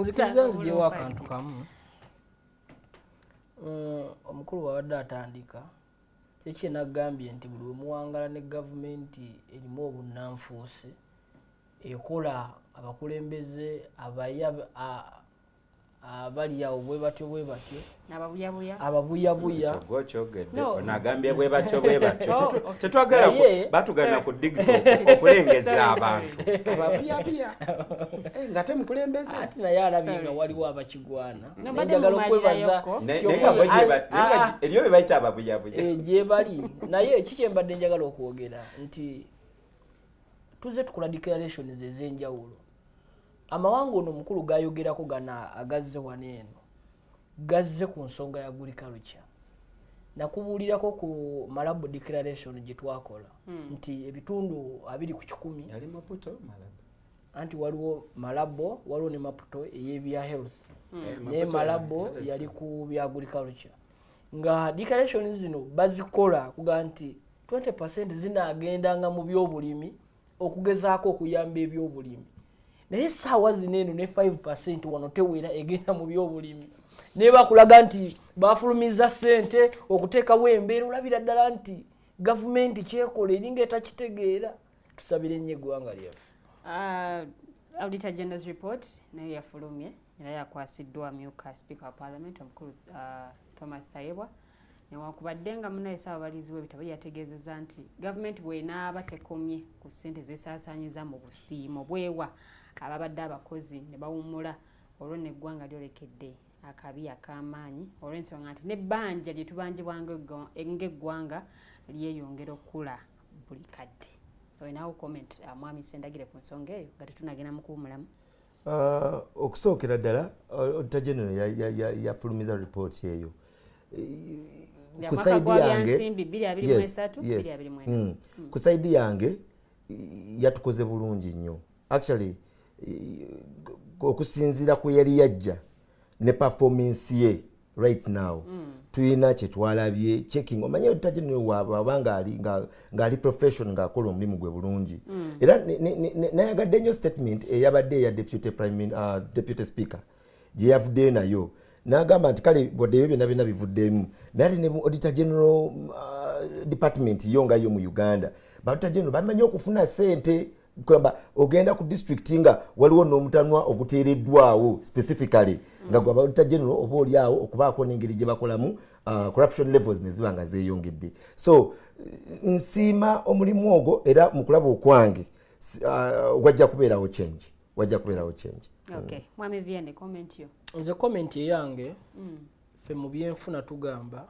Nzikiriza nzijewo akantu kamu. Omukulu bwabadde atandika kyeki nagambye nti buli wemuwangala ne gavumenti erimu obunnanfuusi ekola. Abakulembeze abali awo bwe batyo bwe batyo. Ababuyabuya. Ababuyabuya. Gwokyogedde. No. Ono agambye bwe batyo bwe batyo. Oh, Tetwagala batugana ku digito okulengeza abantu ababuyabuya. Eh, nga temukulembeze. Ati naye alabye Sorry. nga waliwo abakigwana. No, Naye mbadde njagala okwebaza mumalirayoko. Naye nga bo naye nga eriyo be bayita ababuyabuya. Eh, gye bali. Naye ki kyembadde njagala okwogera nti tuze tukola declarations ez'enjawulo. Amawanga ono omukulu gayogerako gana agazze wano eno gazze ku nsonga ya agriculture. Nakubuulirako ku Malabo Declaration gye twakola nti ebitundu 20% Yali Maputo, Malabo. Anti waliwo Malabo, waliwo ne Maputo ey'ebya health. Eh, Naye Maputo Malabo yali ku bya agriculture, nga declaration zino bazikola kuga nti 20 zinaagendanga mu byobulimi okugezaako okuyamba ebyobulimi. Naye essaawa zino eno ne 5 wano tewera egenda mu byobulimi, naye bakulaga nti bafulumiza ssente okuteekawo embeera. Olabira ddala nti gavumenti kyekola eringa etakitegeera. Tusabire nnyo eggwanga lyaffe. Auditor General's report nayo yafulumye era yakwasiddwa amyuka Speaker wa Parliament omukulu Thomas Tayebwa, newankubadde nga munaye Ssaababalizi w'ebitabo yategeezezza nti gavumenti bw'enaaba tekomye ku ssente zesaasaanyiza mu busiimo bwewa ababadde abakozi ne bawummula, olwo n'eggwanga lyolekedde akabi ak'amaanyi, olw'ensonga nti n'ebbanja lye tubanjibwa ng'eggwanga lyeyongera okukula buli kadde. Olinawo comment, mwami Sendagire, ku nsonga eyo nga tetunagenda mu kuwumulamu? Okusookera ddala, Auditor General yafulumiza report eyo Ya ku mwaka side gwa yange byansimbi 2023, 2024. Ku side yange yatukoze bulungi nnyo actually, okusinziira ku yali yajja ne performance ye right now. Tulina kyetwalabye checking. Omanye Auditor General waba ng'ali profession, ng'akola omulimu gwe bulungi. Era nayagadde nnyo statement eyabadde eya deputy speaker gye yavuddeyo nayo n'agamba nti kale wadde ebyo byonna byonna bivuddemu, naye ate ne mu Auditor General department yo nga yo mu Uganda, ba Auditor General bamanyi okufuna sente, kugamba ogenda ku district nga waliwo n'omutanwa oguteereddwawo specifically nga gwa Auditor General, oba oli awo okubaako n'engeri gye bakolamu corruption levels ne ziba nga zeeyongedde. So nsiima omulimu ogwo, era mu kulaba okwange wajja kubeerawo change, wajja kubeerawo change. Okay, mwami Vianney, comment yo. Nze comment eyange, ffe mu byenfuna tugamba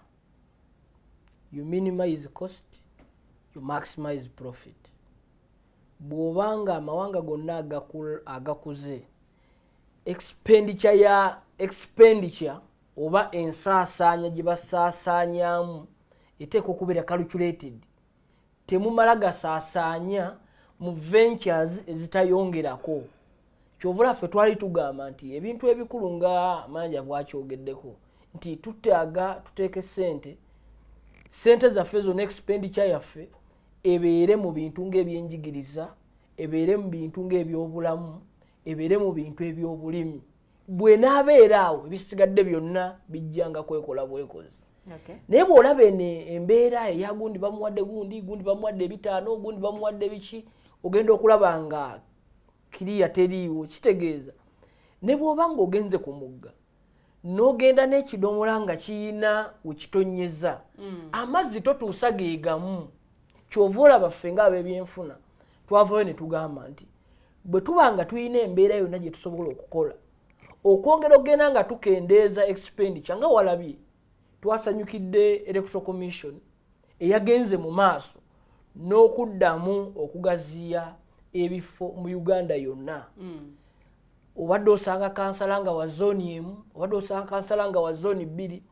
you minimize cost, you maximize profit. Bw'obanga amawanga gonna agakuze, expenditure ya expenditure oba ensaasaanya gye basaasaanyamu eteeka okubeera calculated. Temumala gasaasaanya mu ventures ezitayongerako. Kyovula ffe twali tugamba nti ebintu ebikulu nga manja bwakyogeddeko nti tutaaga tuteeke sente zaffe zonna, expenditure yaffe ebeere mu bintu ng'ebyenjigiriza, ebeere mu bintu ng'ebyobulamu, ebeere mu bintu ebyobulimi. Bwenaabeera awo, ebisigadde byonna bijjanga kwekola bwekozi. Naye bw'olaba eno embeera eya gundi bamuwadde gundi, gundi bamuwadde ebitaano, gundi bamuwadde biki, ogenda okulaba nga kiriya teriiwo. Kitegeeza ne bw'oba ng'ogenze ku mugga n'ogenda n'ekidomola nga kiyina wekitonyeza amazzi, totuusa geegamu. Kyova olaba ffe ng'ab'ebyenfuna twavayo ne tugamba nti bwe tuba nga tulina embeera yonna gye tusobola okukola okwongera okugenda nga tukendeeza expenditure, nga walabye twasanyukidde Electoral Commission eyagenze mu maaso n'okuddamu okugaziya ebifo mu Uganda yonna. Obadde osanga kansala nga wa zooni emu, obadde osanga kansala nga wa zooni bbiri,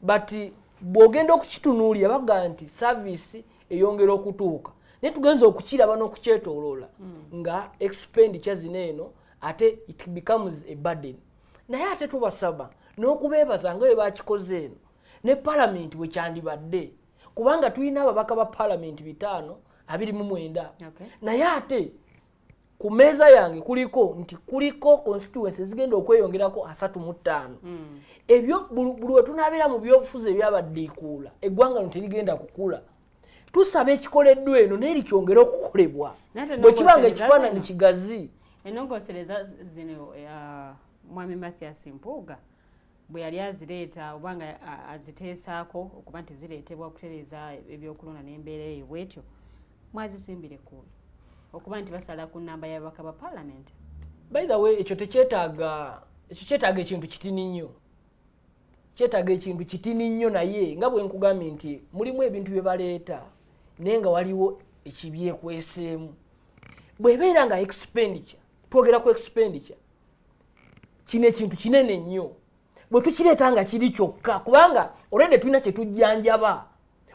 but bw'ogenda okukitunuulira bagamba nti service eyongera okutuuka, naye tugenza okukiraba n'okukyetooloola nga expenditure zino eno ate it becomes a burden. Naye ate tubasaba n'okubeebaza nga bwe bakikoze eno ne palamenti bwe kyandibadde, kubanga tulina ababaka ba palamenti 529. Naye ate ku mmeeza yange kuliko nti kuliko constituency ezigenda okweyongerako 35. Ebyo buli we tunabeera mu byobufuzi ebyabaddiikuula, eggwanga lino terigenda kukula. Tusaba ekikoleddwa eno naye likyongere okukolebwa Naye ate bwe kiba nga n'obwosengeza ekifaananyi zino. kigazi. Ennongoosereza zino, Mwami Mathias Mpuuga bwe yali azireeta oba nga aziteesaako okuba nti zireetebwa okutereeza ebyokulonda n'embeera eyo bwetyo, mwazisimbira ekkuubi okuba nti basala ku nnamba y'ababaka ba parliament? By the way, ekyo tekyetaaga, ekyo kyetaaga ekintu kitini nnyo, kyetaaga ekintu kitini nnyo. Naye nga bwe nkugambye nti mulimu ebintu bye baleeta naye nga waliwo ekibyekweseemu. Bw'ebeera nga expenditure, twogera ku expenditure, kino ekintu kinene nnyo. Bwe tukireeta nga kiri kyokka, kubanga olwedde tulina kye tujjanjaba,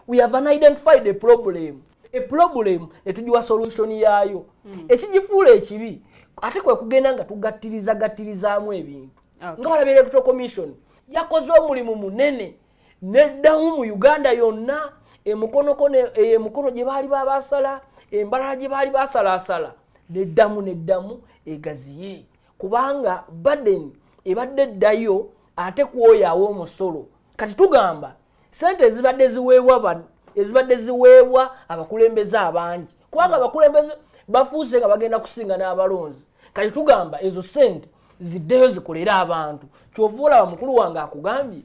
we have an identified a problem, a problem ne tugiwa solution yaayo. Ekigifuula ekibi ate kwe kugenda nga tugattiriza gattirizaamu ebintu. Nga balaba Electoral Commission yakoze omulimu munene neddamu mu Uganda yonna, emukonoko, emukono gye baali babasala, embalala gye baali basalaasala, neddamu neddamu egaziye, kubanga burden ebadde eddayo ate kwoyaawo omusolo. Kati tugamba sente ezibadde ziweebwa, ezibadde ziweebwa abakulembeze abangi, kubanga abakulembeze bafuuse nga bagenda kusinga n'abalonzi. Kati tugamba ezo sente ziddeyo zikolere abantu. Kyova olaba mukulu wange akugambye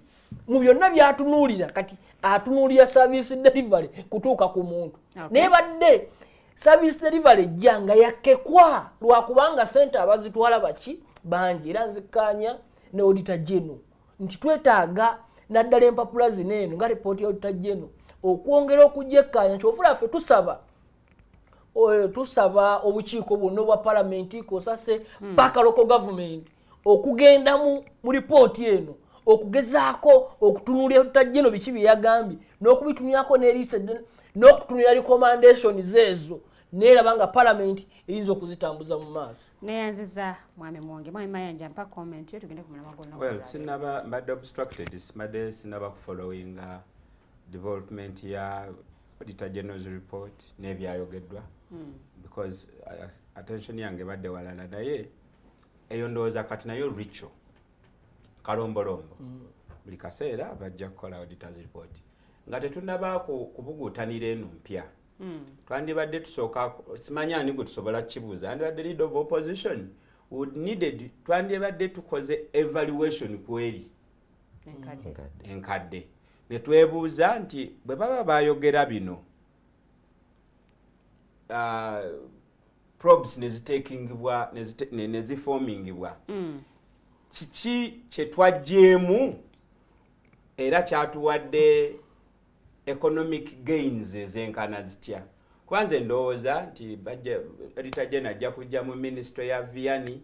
mu byonna byatunuulira, kati atunuulira service delivery kutuuka ku muntu. Naye badde service delivery ejja nga yakekwa lwakubanga sente abazitwala baki bangi. Era nzikkaanya ne Auditor General nti twetaaga naddala empapula zino eno nga ripooti ya Auditor General okwongera okujekkaanya. Kyovula ffe tusaba, tusaba obukiiko bwonna obwa palamenti, kosase paka local government, okugenda mu ripooti eno, okugezaako okutunuulira Auditor General biki bye yagambye n'okubitunulyako n'eriiso eddene n'okutunulira recommendations ezo, neeraba nga palamenti eyinza okuzitambuza mu maaso. Neyanziza, Mwami Mwonge. Mwami Mayanja, mpa comment yo tugende ku mulamwa gw'olunaku Well, olwaleero. Sinaba, mbadde obstructed, mbadde sinaba kufollowinga development ya Auditor General's report n'ebyayogeddwa because attention yange badde walala. Naye eyo ndowooza kati nayo richo kalombolombo, buli kaseera bajja kukola auditors report nga tetunaba kubuguutanira eno mpya. Twandibadde tusooka, simanyi ani gwe tusobola kukibuuza, andibadde leader of opposition would needed, twandibadde tukoze evaluation kweri enkadde. Enkadde. Enkadde, ne twebuuza nti bwe baba bayogera bino, probes nezitekingibwa, neziformingibwa, kiki kye twaggyemu era kyatuwadde economic gains ezenkana zitya? Kuba nze ndowooza nti Auditor General ajja kujja mu ministry ya Vianney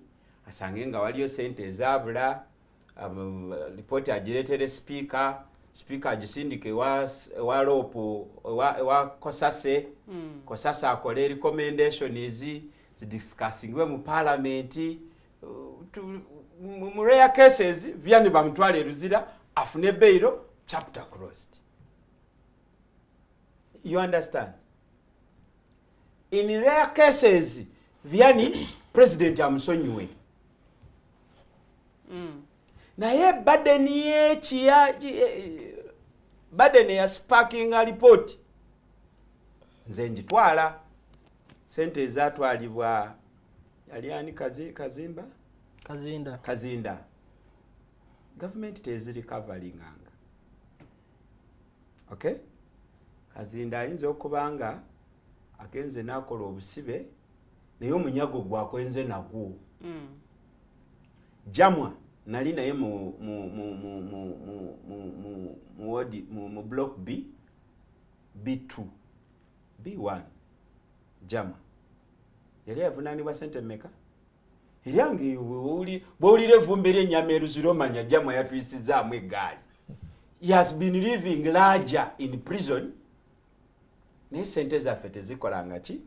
asange nga waliyo sente ezaabula, ripooti agireetere speaker, speaker agisindike ewa LOP, ewa Kosase, Kosase akole recommendations zidiscussingibwe mu parliament. Mu rare cases Vianney bamutwala eruzira afune bail, chapter closed. You understand? In rare cases Vianney president amusonyiwe, naye burden yekiya, burden ya sparkinga report nze njitwala. Sente ezatwalibwa yali ani? Kazimba. Kazinda. Kazinda, gavumenti tezirikavalinganga. Okay, Kazinda ayinza okuba nga agenze n'akola obusibe, naye omunyago gwakwenze nagwo. Jamwa nali naye mu mu mu mu mu mu mu mu mu wodi mu block B, B2, B1. Jamwa yali avunaanibwa sente mmeka? Eryange bwowulira evumbi ly'ennyama eruzira, omanya Jamwa yatwisizaamu eggaali. He has been living larger in prison, naye sente zaffe tezikolanga ki.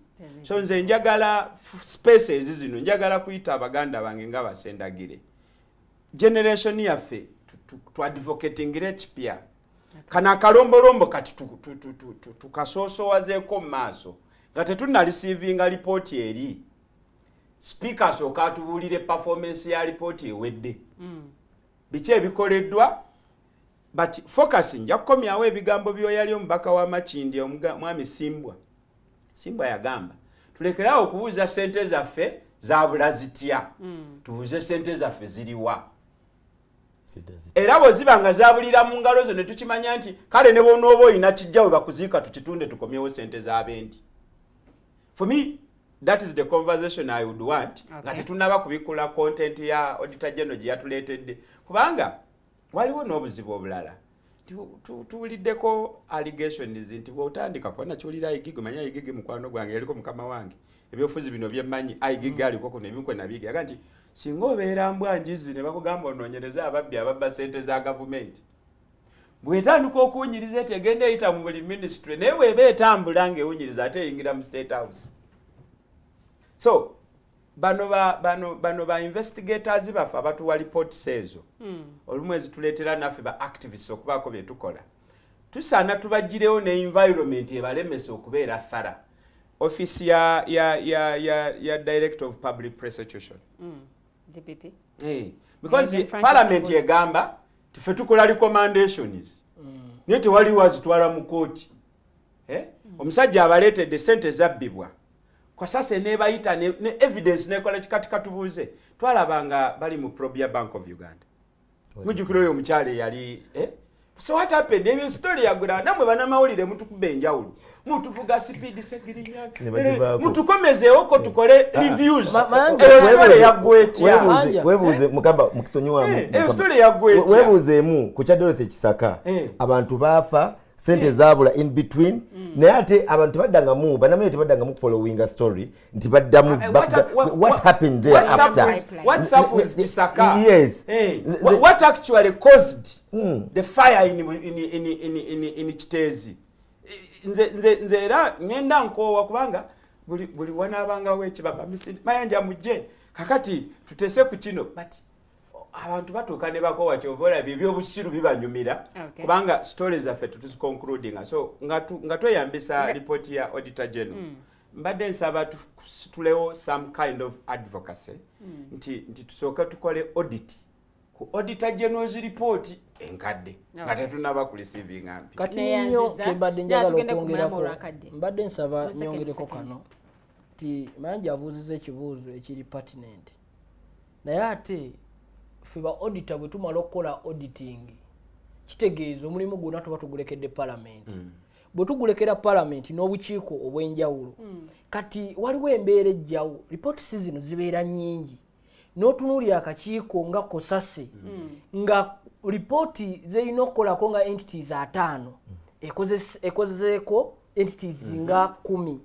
So nze njagala spaces zino, njagala kuyita abaganda bange nga basendagire generation yaffe tuadvocatingire ekipya. Kano akalombolombo kati tukasoosowazeeko mu maaso nga tetunareceivinga lipooti eri. Speaker asooka atubuulire performance ya lipooti ewedde, biki ebikoleddwa. But focus, nja kukomyawo ebigambo byoyali omubaka wa Makindi, mwami Simbwa. Simbwa yagamba tulekerawo okubuuza sente zaffe. Zabula zitya? Tubuuze sente zaffe ziriwa. Era bwe ziba nga zabulira mu ngalo zo, ne tukimanya nti kale ne bwonooba olina kijja we bakuziika, tukitunde tukomyewo sente z'abendi. For me, that is the conversation I would want nga tetunaba kubikula content ya Auditor General gye yatuleetedde, kubanga waliwo n'obuzibu obulala. Tuwuliddeko allegations nti bw'otandika kuba nakiwulira IGG, manya IGG mukwano gwange, yaliko mukama wange, ebyobufuzi bino byemmanyi. IGG aliko kuno ebimu kwe nabiyiga, yaga nti singa obeera mbwa njizi ne bakugamba onoonyereze ababbi ababba sente za gavumenti, bw'etandika okuwunyiriza eti egenda eyita mu buli ministry, naye bw'eba etambula ng'ewunyiriza ate eyingira mu State House. So bano ba investigators baffe abatuwa reports ezo, olumu ezituleetera naffe ba activists okubaako bye tukola, tusaana tubagirewo ne environment ebalemesa okubeera thorough. Office ya Director of Public Prosecution, DPP. Because Agent Francis parliament Ogola. egamba tife tukola recommendations, naye tewali wazitwala mu kooti. Eh? Omusajja abaleetedde sente zabbibwa, COSASE nebayita ne evidence nekola kikati. Katubuuze, twalaba nga bali mu probe ya Bank of Uganda, mujjukira oyo omukyala eyali, eh? So what happened? Ebyo story yagula, namwe banamawulire mutukuba enjawulo, mutuvuga speed. Segirinya, Ne bagivaako. mutukomezeewoko tukole reviews. Mayanja, Eyo story yaggwa etya? Mayanja. Webuuze mukamba mukisonyiwa. Eyo story yaggwa etya? Webuuzeemu ku kya Dorothy Kisaka. Abantu baafa, sente zabula in between, naye ate abantu tebaddangamu, banamawulire tebaddangamu followinga story nti baddamu. What happened there What's up after? What's up with Kisaka? Yes. What actually caused the fire in Kiteezi? Nze era ngenda nkoowa, kubanga buli wanaabangawo ekibaba Mayanja mujje kakati tutese ku kino, but abantu batuuka ne bakoowa. Kyova olabye ebyobusiru bibanyumira, kubanga story zaffe tetuziconcludinga. So nga tweyambisa report ya Auditor General, mbadde nsaba tusitulewo some kind of advocacy nti tusooke tukole audit ku Auditor General's report enkadde nga tetunaba ku receivinga mpya. Kati Neyanziza. nnyo kembadde Ya, njagala tugende ku mulamu okwongerako, olwakadde. mbadde nsaba Mu second, nyongereko second. kano nti Mayanja abuuziza ekibuuzo ekiri pertinent, naye ate ffe ba auditor bwe tumala okukola auditing, kitegeeza omulimu gwonna tuba tugulekedde palamenti. Bwe tugulekera palamenti n'obukiiko obw'enjawulo, kati waliwo embeera ejjawo, ripooti zino zibeera nnyingi, n'otunuulira akakiiko nga COSASE nga ripooti zerina okukolako nga entities 50, ekozeeko entities nga 10.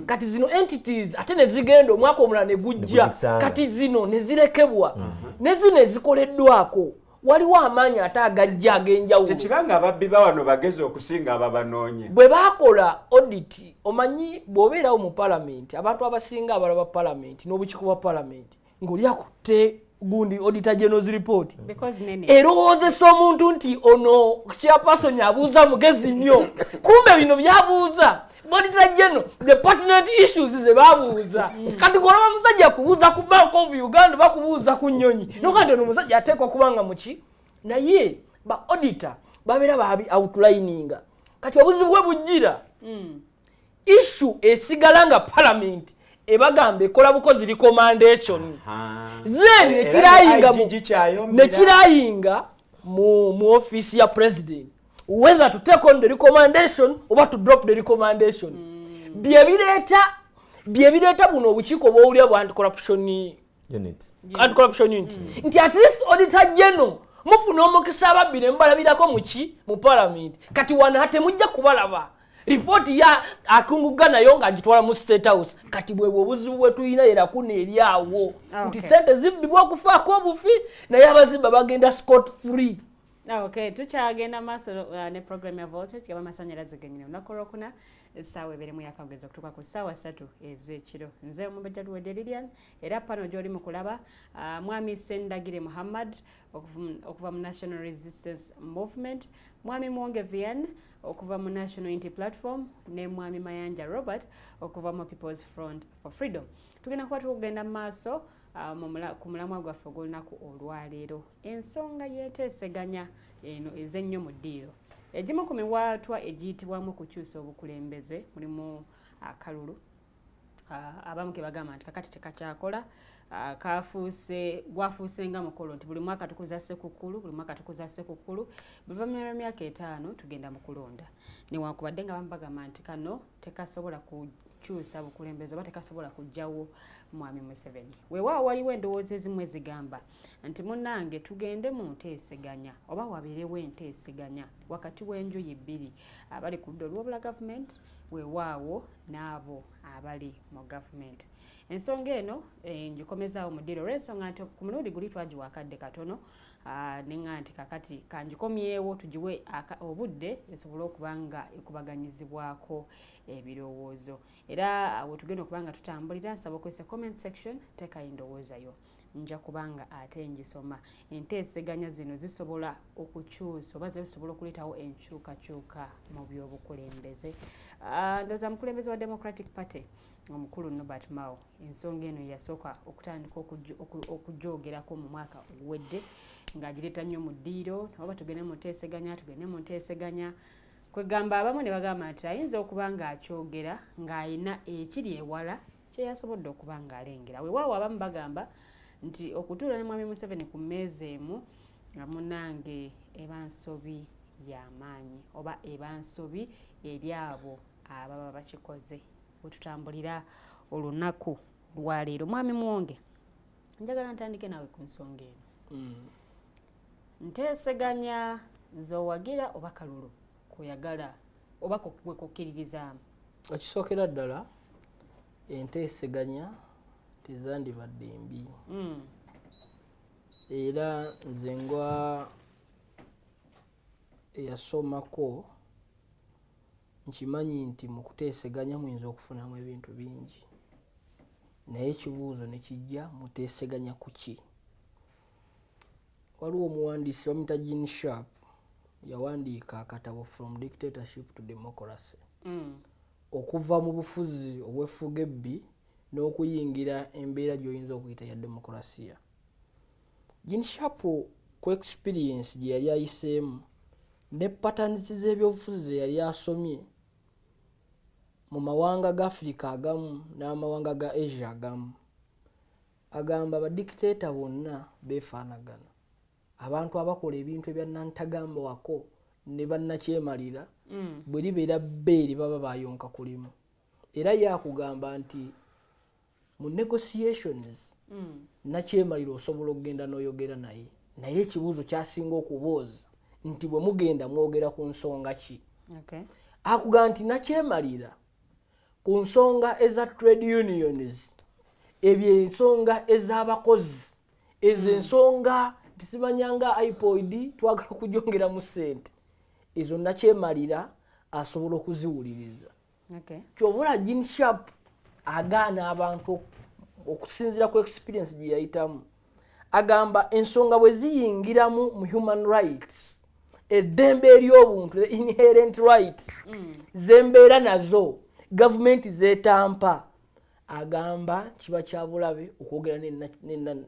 Kati zino entities ate ne zigenda omwaka omulala ne gujja, Negugisanga. kati zino ne zirekebwa, ne zino ezikoleddwako waliwo amaanyi ate agajja ag'enjawulo. Tekibanga ababbi ba wano bagezi okusinga ababanoonye. Bwe baakola audit, omanyi bw'obeerawo mu palamenti, abantu abasinga abalaba palamenti n'obukiiko bwa palamenti ng'oli akutte gundi Auditor General's report, Because nene. erowoozesa omuntu nti ono chairperson abuuza mugezi nnyo, kumbe bino byabuuza Auditor General, the pertinent issues ze babuuza. Kati golaba musajja kubuuza ku Bank of Uganda, bakubuuza ku nnyonyi, noka nti ono omusajja ateekwa kubanga muki, naye ba auditor babeera babi outlininga. Kati obuzibu bwe bujjira, issue esigala nga parliament ebagamba ekola bukozi recommendation, then nekirayinga mu office ya president whether to take on the recommendation oba to drop the recommendation. Byebireeta buno obukiiko bwowulira bwa anti-corruption unit. Anti-corruption unit, nti at least Auditor General mufuna omukisa ababbi ne mubalabirako muki mu parliament. Kati wano ate mujja kubalaba ripooti ya akunguga nayo ng'agitwala mu State House. Kati bwebwe obuzibu bwe tulina, erakuna eri awo nti sente zibbibwa okufaako obufi, naye abazibba bagenda scot free. Okay, tukyagenda maaso ne program ya Voltage gaba amasannyalaze genyini, olunaku olwokuna essaawa 2 yakawugeza okutuuka ku ssaawa 3 ez'ekiro. Nze Omumbejja Luwedde Lilian, era pano gy'oli mu kulaba Mwami Sendagire Muhammad okuva mu National Resistance Movement, Mwami Mwonge Vian okuva mu National Unity Platform, ne Mwami Mayanja Robert okuva mu People's Front for Freedom. Tugenda kuba tukugenda mu maaso ku mulamwa gwaffe ogw'olunaku olwaleero, ensonga y'enteeseganya eno ez'ennyo mu ddiiro. Egimu ku miwaatwa egiyitibwamu okukyusa obukulembeze mulimu akalulu. Abamu ke bagamba nti kakati tekakyakola, kafuuse gwafuuse nga mukolo nti buli mwaka tukuza Sekukkulu, buli mwaka tukuza Sekukkulu, buli lwa myaka 5 tugenda mu kulonda, newankubadde nga bamu bagamba nti kano tekasobola kukyusa bukulembeze oba tekasobola kuggyawo Mwami Museveni. Weewaawo waliwo endowooza ezimu ezigamba nti munnange, tugende mu nteeseganya oba wabeerewo enteeseganya wakati w'enjuyi bbiri, abali ku ludda olwobula gavumenti, weewaawo n'abo abali mu gavumenti. Ensonga eno ngikomezaawo mu ddiiro olw'ensonga nti ku mulundi guli twagiwa akadde katono, neŋŋa nti kakati kangikomyewo tugiwe obudde esobole okuba nga ekubaganyizibwako ebirowoozo. Era we tugenda okuba nga tutambulira, nsaba okozesa comment section, teekayo endowooza yo, nja kubanga ate ngisoma. Enteeseganya zino zisobola okukyusa oba zisobola okuleetawo enkyukakyuka mu byobukulembeze? Ndowooza mukulembeze wa Democratic Party omukulu Norbert Mao ensonga eno yasooka okutandika okugyogerako mu mwaka oguwedde, ng'agireeta nnyo mu ddiiro, oba tugende mu nteeseganya, tugende mu nteeseganya. Kwegamba abamu ne bagamba nti ayinza okuba ng'akyogera ng'ayina ekiri ewala kyeyasobodde okuba ng'alengera. Weewaawo abamu bagamba nti okutuula ne Mwami Museveni ku mmeeza emu nga munnange eba nsobi y'amaanyi oba eba nsobi eri abo ababa bakikoze. Wetutambulira olunaku lwaleero, Mwami Muwonge, njagala ntandike naawe ku nsonga eno. Nteeseganya zowagira oba kalulu koyagala oba gwe kukkiririzaamu? Ekisookera ddala, enteeseganya tezandibadde mbi. Era nze ngwa eyasomako nkimanyi nti mu kuteeseganya muyinza okufunamu ebintu bingi, naye ekibuuzo ne kijja, muteeseganya ku ki? Waliwo omuwandiisi bamuyita Gene Sharp, yawandiika akatabo From Dictatorship to Democracy, okuva mu bufuzi obwefuga ebbi n'okuyingira embeera gy'oyinza okuyita ya demokurasiya. Gene Sharp ku experience gye yali ayiseemu ne patterns z'ebyobufuzi ze yali asomye mu mawanga ga Afirika agamu n'amawanga ga Asia agamu, agamba badikiteeta bonna beefaanagana, abantu abakola ebintu ebya nantagambwako ne bannakyemalira. Bwe libeera bbeeri baba bayonka kulimu. Era ye akugamba nti mu negotiations nakyemalira osobola okugenda n'oyogera naye, naye ekibuuzo kyasinga okubuuza nti bwe mugenda mwogera ku nsonga ki? Akugamba nti nakyemalira ku nsonga eza trade unions, ebyo ensonga ez'abakozi, ezo ensonga tisimanyanga IPOD twagala okugyongeramu ssente, ezo nakyemalira asobola okuziwuliriza. Kyobula Gene Sharp agaana abantu okusinziira ku experience gye yayitamu, agamba ensonga bwe ziyingiramu mu human rights, eddembe ery'obuntu, the inherent rights zembeera nazo gavumenti zetampa, agamba kiba kya bulabe okwogera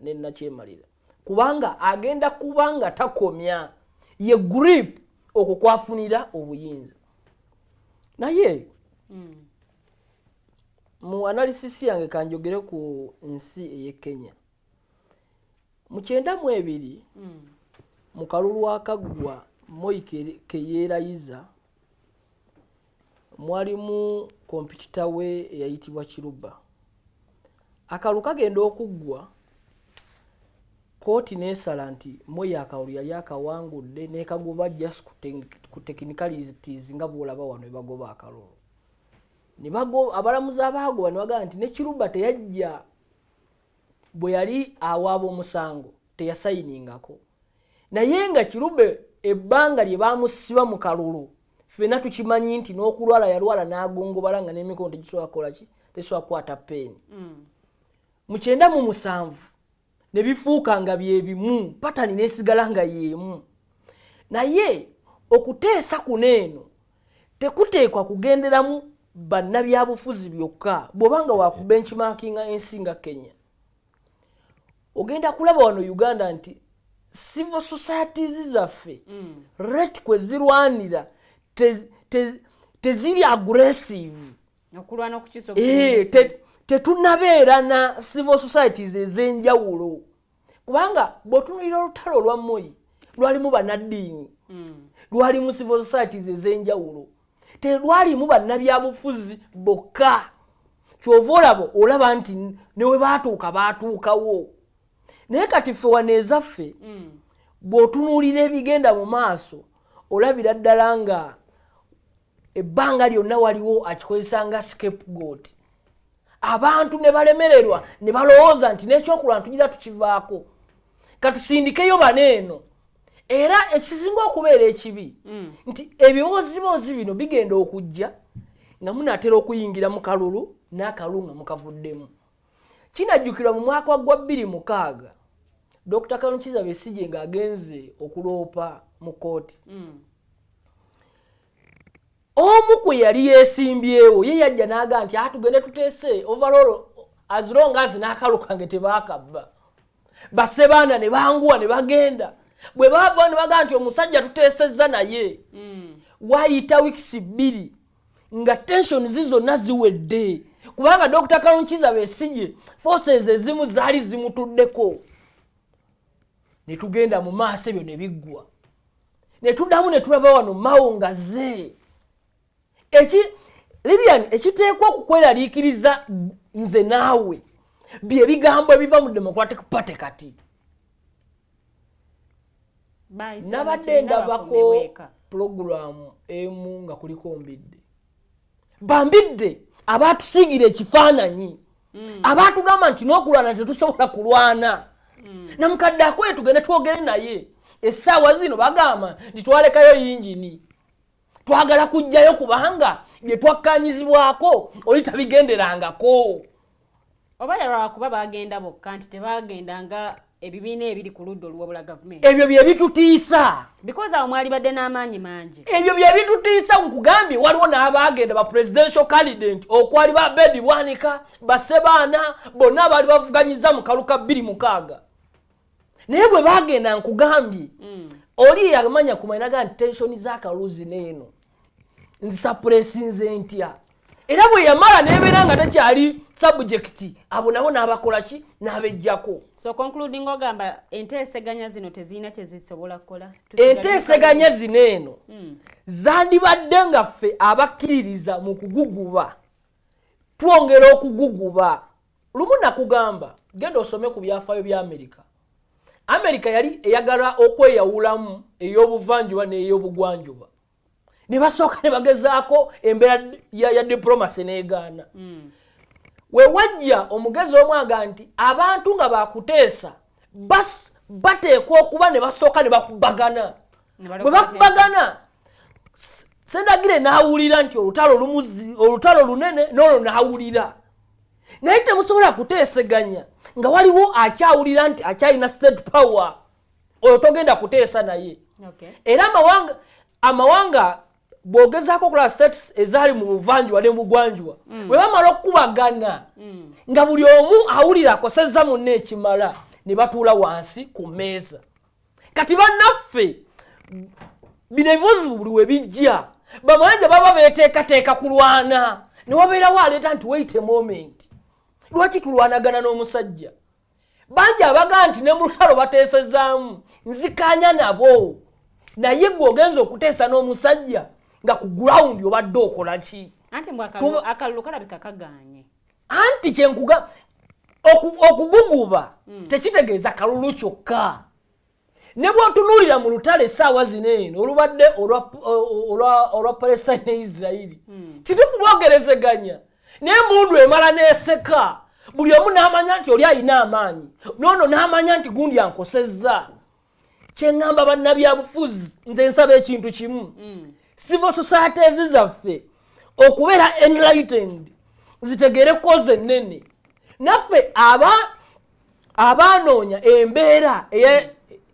nenakyemalira, kubanga agenda kubanga takomya ye grip okwo kwafunira obuyinza. Naye mu analysis yange kanjogere ku nsi ey'e Kenya mu 92. Mu kalulu akaggwa Moi keyeerayiza, mwalimu competitor we eyayitibwa Chiluba. Akalulu kagenda okuggwa, kooti nesala nti Moi akalulu yali akawangudde, nekagoba just ku technicalities nga bwolaba wano ebagoba akalulu. Abalamuzi abaagoba ne bagamba nti ne Chiluba teyajja bwe yali awaaba omusango, teyasayiningako, naye nga Chiluba ebbanga lye bamusiba mu kalulu ffenna tukimanyi nti n'okulwala yalwala n'agongobala nga n'emikono tegisobola kukola ki, tegisobola kukwata peeni. Mu 97 ne bifuuka nga byebimu, pattern nesigala nga yeemu. Naye okuteesa kuno eno tekuteekwa kugenderamu bannabyabufuzi byokka. Bw'oba nga wakubenchmarkinga ensi nga Kenya, ogenda kulaba wano Uganda nti civil societies zaffe rate kwe zirwanira teziri aggressive. Okulwana okukyusa. Tetunabeera na civil societies ez'enjawulo, kubanga bw'otunuulira olutalo olwa Moi lwalimu bannaddiini, lwalimu civil societies ez'enjawulo, telwalimu bannabyabufuzi bokka. Kyova olaba olaba nti ne we baatuuka baatuukawo. Naye kati ffe wano ezaffe, bw'otunuulira ebigenda mu maaso, olabira ddala nga ebbanga lyonna waliwo akikozesa nga scapegoat. Abantu ne balemererwa ne balowooza nti n'ekyokulwana tugira tukivaako, katusindikeyo bano eno. Era ekisinga okubeera ekibi nti ebibooziboozi bino bigenda okujja nga munaatera okuyingira mu kalulu, n'akalulu nga mukavuddemu. Kinajjukirwa mu mwaka gwa 2006, Dr Colonel Kizza Besigye ng'agenze okuloopa mu kooti, omu kwe yali yeesimbyewo ye yajja n'agaa nti atugende tuteese, overall as long as n'akalu kange tebaakabba. Basebaana ne banguwa ne bagenda. Bwe bava ne bagaa nti omusajja tuteesezza naye, wayita weeks 2 nga tensions zonna ziwedde, kubanga Dr Colonel Kizza Besigye forces ezimu zaali zimutuddeko. Ne tugenda mu maaso, ebyo ne biggwa, ne tuddamu ne tulaba wano Mao nga ze eki Lilian. Ekiteekwa okukweraliikiriza nze naawe bye bigambo ebiva mu Democratic Party kati. Nabadde ndabako pulogulaamu emu nga kuliko Mbidde, bambidde abatusiigira ekifaananyi, abatugamba nti n'okulwana tetusobola kulwana. Namukadde akoye tugende twogere naye. Essaawa zino bagamba nti twalekayo yingini, twagala kujjayo, kubanga bye twakkanyizibwako oli tabigenderangako. Oba lwakuba bagenda bokka, nti tebagenda nga ebibiina ebiri ku ludda oluwabula gavumenti. Ebyo bye bitutiisa. Because awo mwali badde n'amaanyi mangi. Ebyo bye bitutiisa. Nkugambye, waliwo n'abagenda ba presidential candidate okwali ba Abed Bwanika, basebaana bonna abaali bavuganyiza mu kaluka 2006. Naye bwe bagenda, nkugambye, oli yamanya kumanya naga nti tension z'akalulu zino eno nzisuppressinze ntya. Era bwe yamala nebeera nga tekyali subject, abo nabo n'abakola ki? N'abejjako. So concluding, ogamba enteeseganya zino tezirina kyezisobola kukola? Enteeseganya zino eno zandibadde nga ffe abakkiririza mu kuguguba twongera okuguguba. Lumu nakugamba, genda osome ku byafaayo bya Amerika. Amerika yali eyagala okweyawulamu ey'obuvanjuba n'ey'obugwanjuba, ne basooka ne bagezaako embeera ya diplomacy n'egaana. We wajja omugezi omu aga nti abantu nga bakuteesa bateekwa okuba ne basooka ne bakubagana. Bwe bakubagana, Sendagire n'awulira nti olutalo lunene n'olwo n'awulira. Naye temusobola kuteeseganya nga waliwo akyawulira nti akyalina state power. Oyo togenda kuteesa naye. Era amawanga bw'ogezaako okulaba states ezaali mu buvanjuba ne mugwanjuba, bwe bamala okukubagana nga buli omu awulira akosezza munne ekimala, ne batuula wansi ku mmeeza. Kati bannaffe, bino ebibuzibu buli we bijja, bamanje baba beteekateeka kulwana, ne wabeerawo aleeta nti wait a moment, lwaki tulwanagana n'omusajja? Bangi abagaa nti ne mu lutalo bateesezaamu, nzikanya nabo. Naye gwe ogenza okuteesa n'omusajja nga ku ground obadde okola ki? Anti mbw akalulu kalabika kaganye. Anti kyenkuga, okuguguba tekitegeeza kalulu kyokka. Ne bw'otunuulira mu lutalo essaawa zino eno olubadde olwa Palestine ne Isirairi, kituufu bwogerezeganya, naye mundu emala n'eseka, buli omu n'amanya nti oli alina amaanyi, noono n'amanya nti gundi ankosezza. Kyeŋŋamba bannabyabufuzi, nze nsaba ekintu kimu: civil societies zaffe okubeera enlightened, zitegeere cause ennene. Naffe abanoonya embeera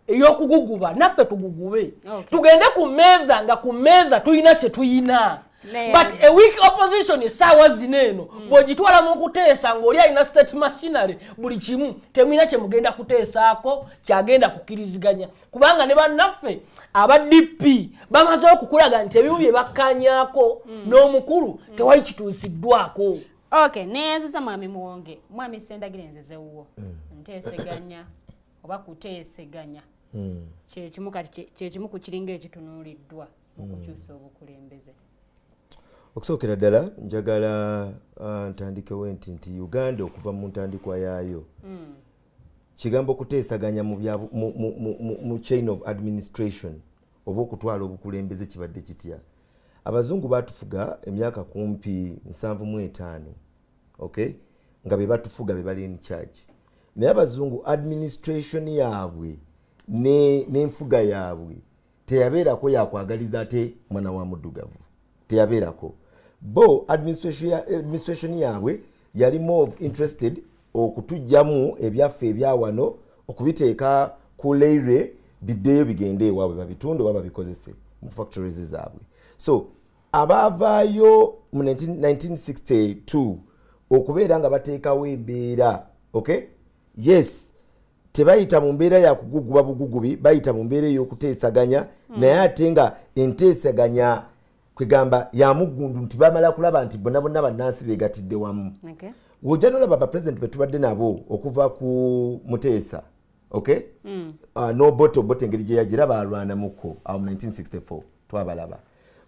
ey'okuguguba, naffe tugugube, tugende ku mmeeza nga ku mmeeza tulina kye tuyina. But a weak opposition essaawa zino eno, bw'ogitwala mu kuteesa ng'oli alina state machinery buli kimu, temulina kye mugenda kuteesaako kyagenda kukkiriziganya, kubanga ne bannaffe aba DP bamaze okukulaga nti ebimu bye bakkanyaako n'omukulu tewali kituusiddwako. Okay, neyanziza mwami Muwonge. Mwami Sendagire, nzezewuwo nteeseganya oba kuteeseganya kyekimu kati kyekimu ku kiringa ekitunuuliddwa okukyusa obukulembeze. Okusookera ddala njagala ntandikewo nti Uganda okuva mu ntandikwa yaayo, kigambo kuteesaganya mu bya- mu- mu- mu- mu- mu chain of administration oba okutwala obukulembeze kibadde kitya. Abazungu batufuga emyaka kumpi 75, okay, nga be batufuga, be bali in charge. Naye abazungu administration yaabwe n'enfuga yaabwe teyabeerako yakwagaliza ate mwana wa muddugavu, teyabeerako. Bo administration yaabwe yali more of interested okutugjamu ebyaffe ebyawano, okubiteeka ku leire, biddeyo bigende ewaabwe babitunde oba babikozese mu factories zaabwe. So abaavaayo mu 1962 okubeera nga bateekawo embeera, okay, yes, tebayita mu mbeera yakuguguba bugugubi, bayita mu mbeera ey'okuteesaganya. Naye ate nga enteesaganya kwegamba yamuggundu nti bamala kulaba nti bonna bonna bannansi begatidde wamu. Wojja nolaba bapulezidenti betubadde nabo okuva ku Muteesa, okay, n'Obote. Obote engeri gye yagira balwanamuko awo mu 1964 twabalaba.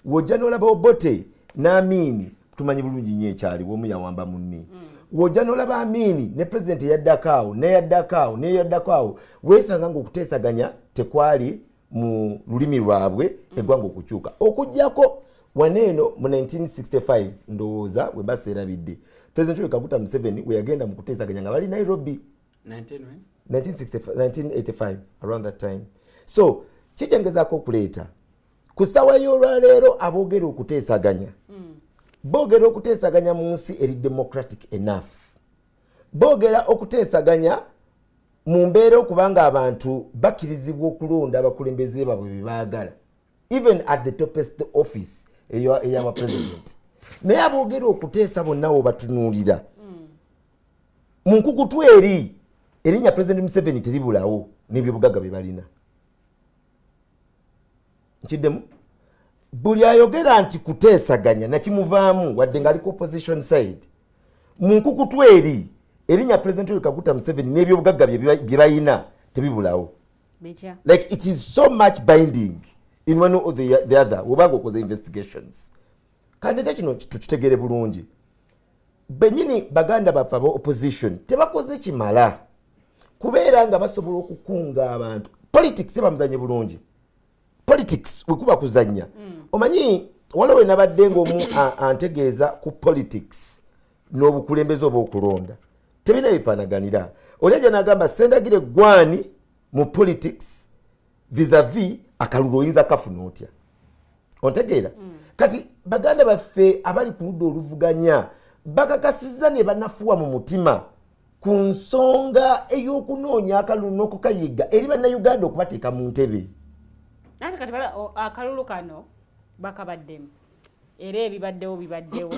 Wojja nolaba Obote n'Amiini, tumanyi bulungi nnyo ekyaliwo, omu yawamba munne. Wojja nolaba Amiini ne pulezidenti eyaddako awo, neyaddako awo, neyaddako awo, weesanga nga okuteesaganya tekwali mu lulimi lwabwe. Eggwanga okukyuka okugjako waneeno mu 1965, ndowooza bwe mba seerabidde, President Yoweri Kaguta Museveni we yagenda mu kuteesaganya nga bali Nairobi. 19 when? 1965, 1985, around that time. So kikyengezaako okuleeta ku ssaawa y'olwaleero, aboogera okuteesaganya boogera okuteesaganya mu nsi eri democratic enough, boogera okuteesaganya mu mbeera okubanga abantu bakkirizibwa okulonda abakulembeze baabwe be baagala, even at the topest office eyawa president. Naye aboogera okuteesa bonna wobatunuulira mu nkukutu eri, erinnya President Museveni teribulawo n'ebyobugagga bye balina. Nkiddemu, buli ayogera nti kuteesaganya nakimuvaamu wadde ng'ali ku opposition side, mu nkukutu eri erinnya President Yoweri Kaguta Museveni n'ebyobugagga bye balina tebibulawo. Bitya? Like it is so much binding in one or the other wobanga okoze investigations. Kandi ate kino tukitegere bulungi, benyini baganda baffe aba opposition tebakoze kimala kubeera nga basobola okukunga abantu. Politics bamuzanye bulungi. Politics wekuba kuzanya, omanyi waliwo wenabadde ngaomu antegeeza ku politics n'obukulembeze oba okulonda tebina bifaanaganira. Oli ajja nagamba, "Sendagire gwani mu politics vis-a-vis akalulu oyinza kafuna otya?" Ontegeera? Kati baganda baffe abali ku ludda oluvuganya bakakasizza ne banafuwa mu mutima ku nsonga ey'okunoonya akalulu n'okukayiga eri Bannayuganda okubateeka mu ntebe. Anti kati akalulu kano bakabaddemu era ebibaddewo bibaddewo.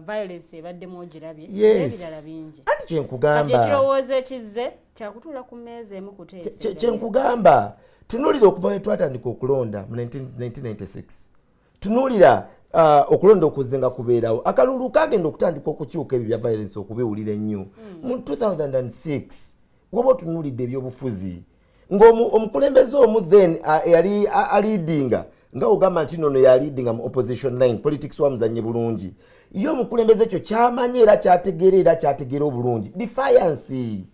Violence ebaddemu ogirabye, n'ebirala bingi. Anti Kati kyenkugamba, ekirowoozo ekizze kyakutuula ku mmeeza emu kuteesa. Kyenkugamba, tunuulira okuva we twatandika okulonda mu 19 1996, tunuulira okulonda okuzze nga kubeerawo, akalulu kagenda okutandika okukyuka, ebyo bya violence okubiwulira ennyo mu 2006. Woba otunuulidde ebyobufuzi ng'omukulembeze omu then yali aleadinga, nga ogamba nti nono yaleadinga mu opposition line, politics wamuzanye bulungi. Ye omukulembeze ekyo kyamanyi era kyategeera, era kyategeera obulungi defiance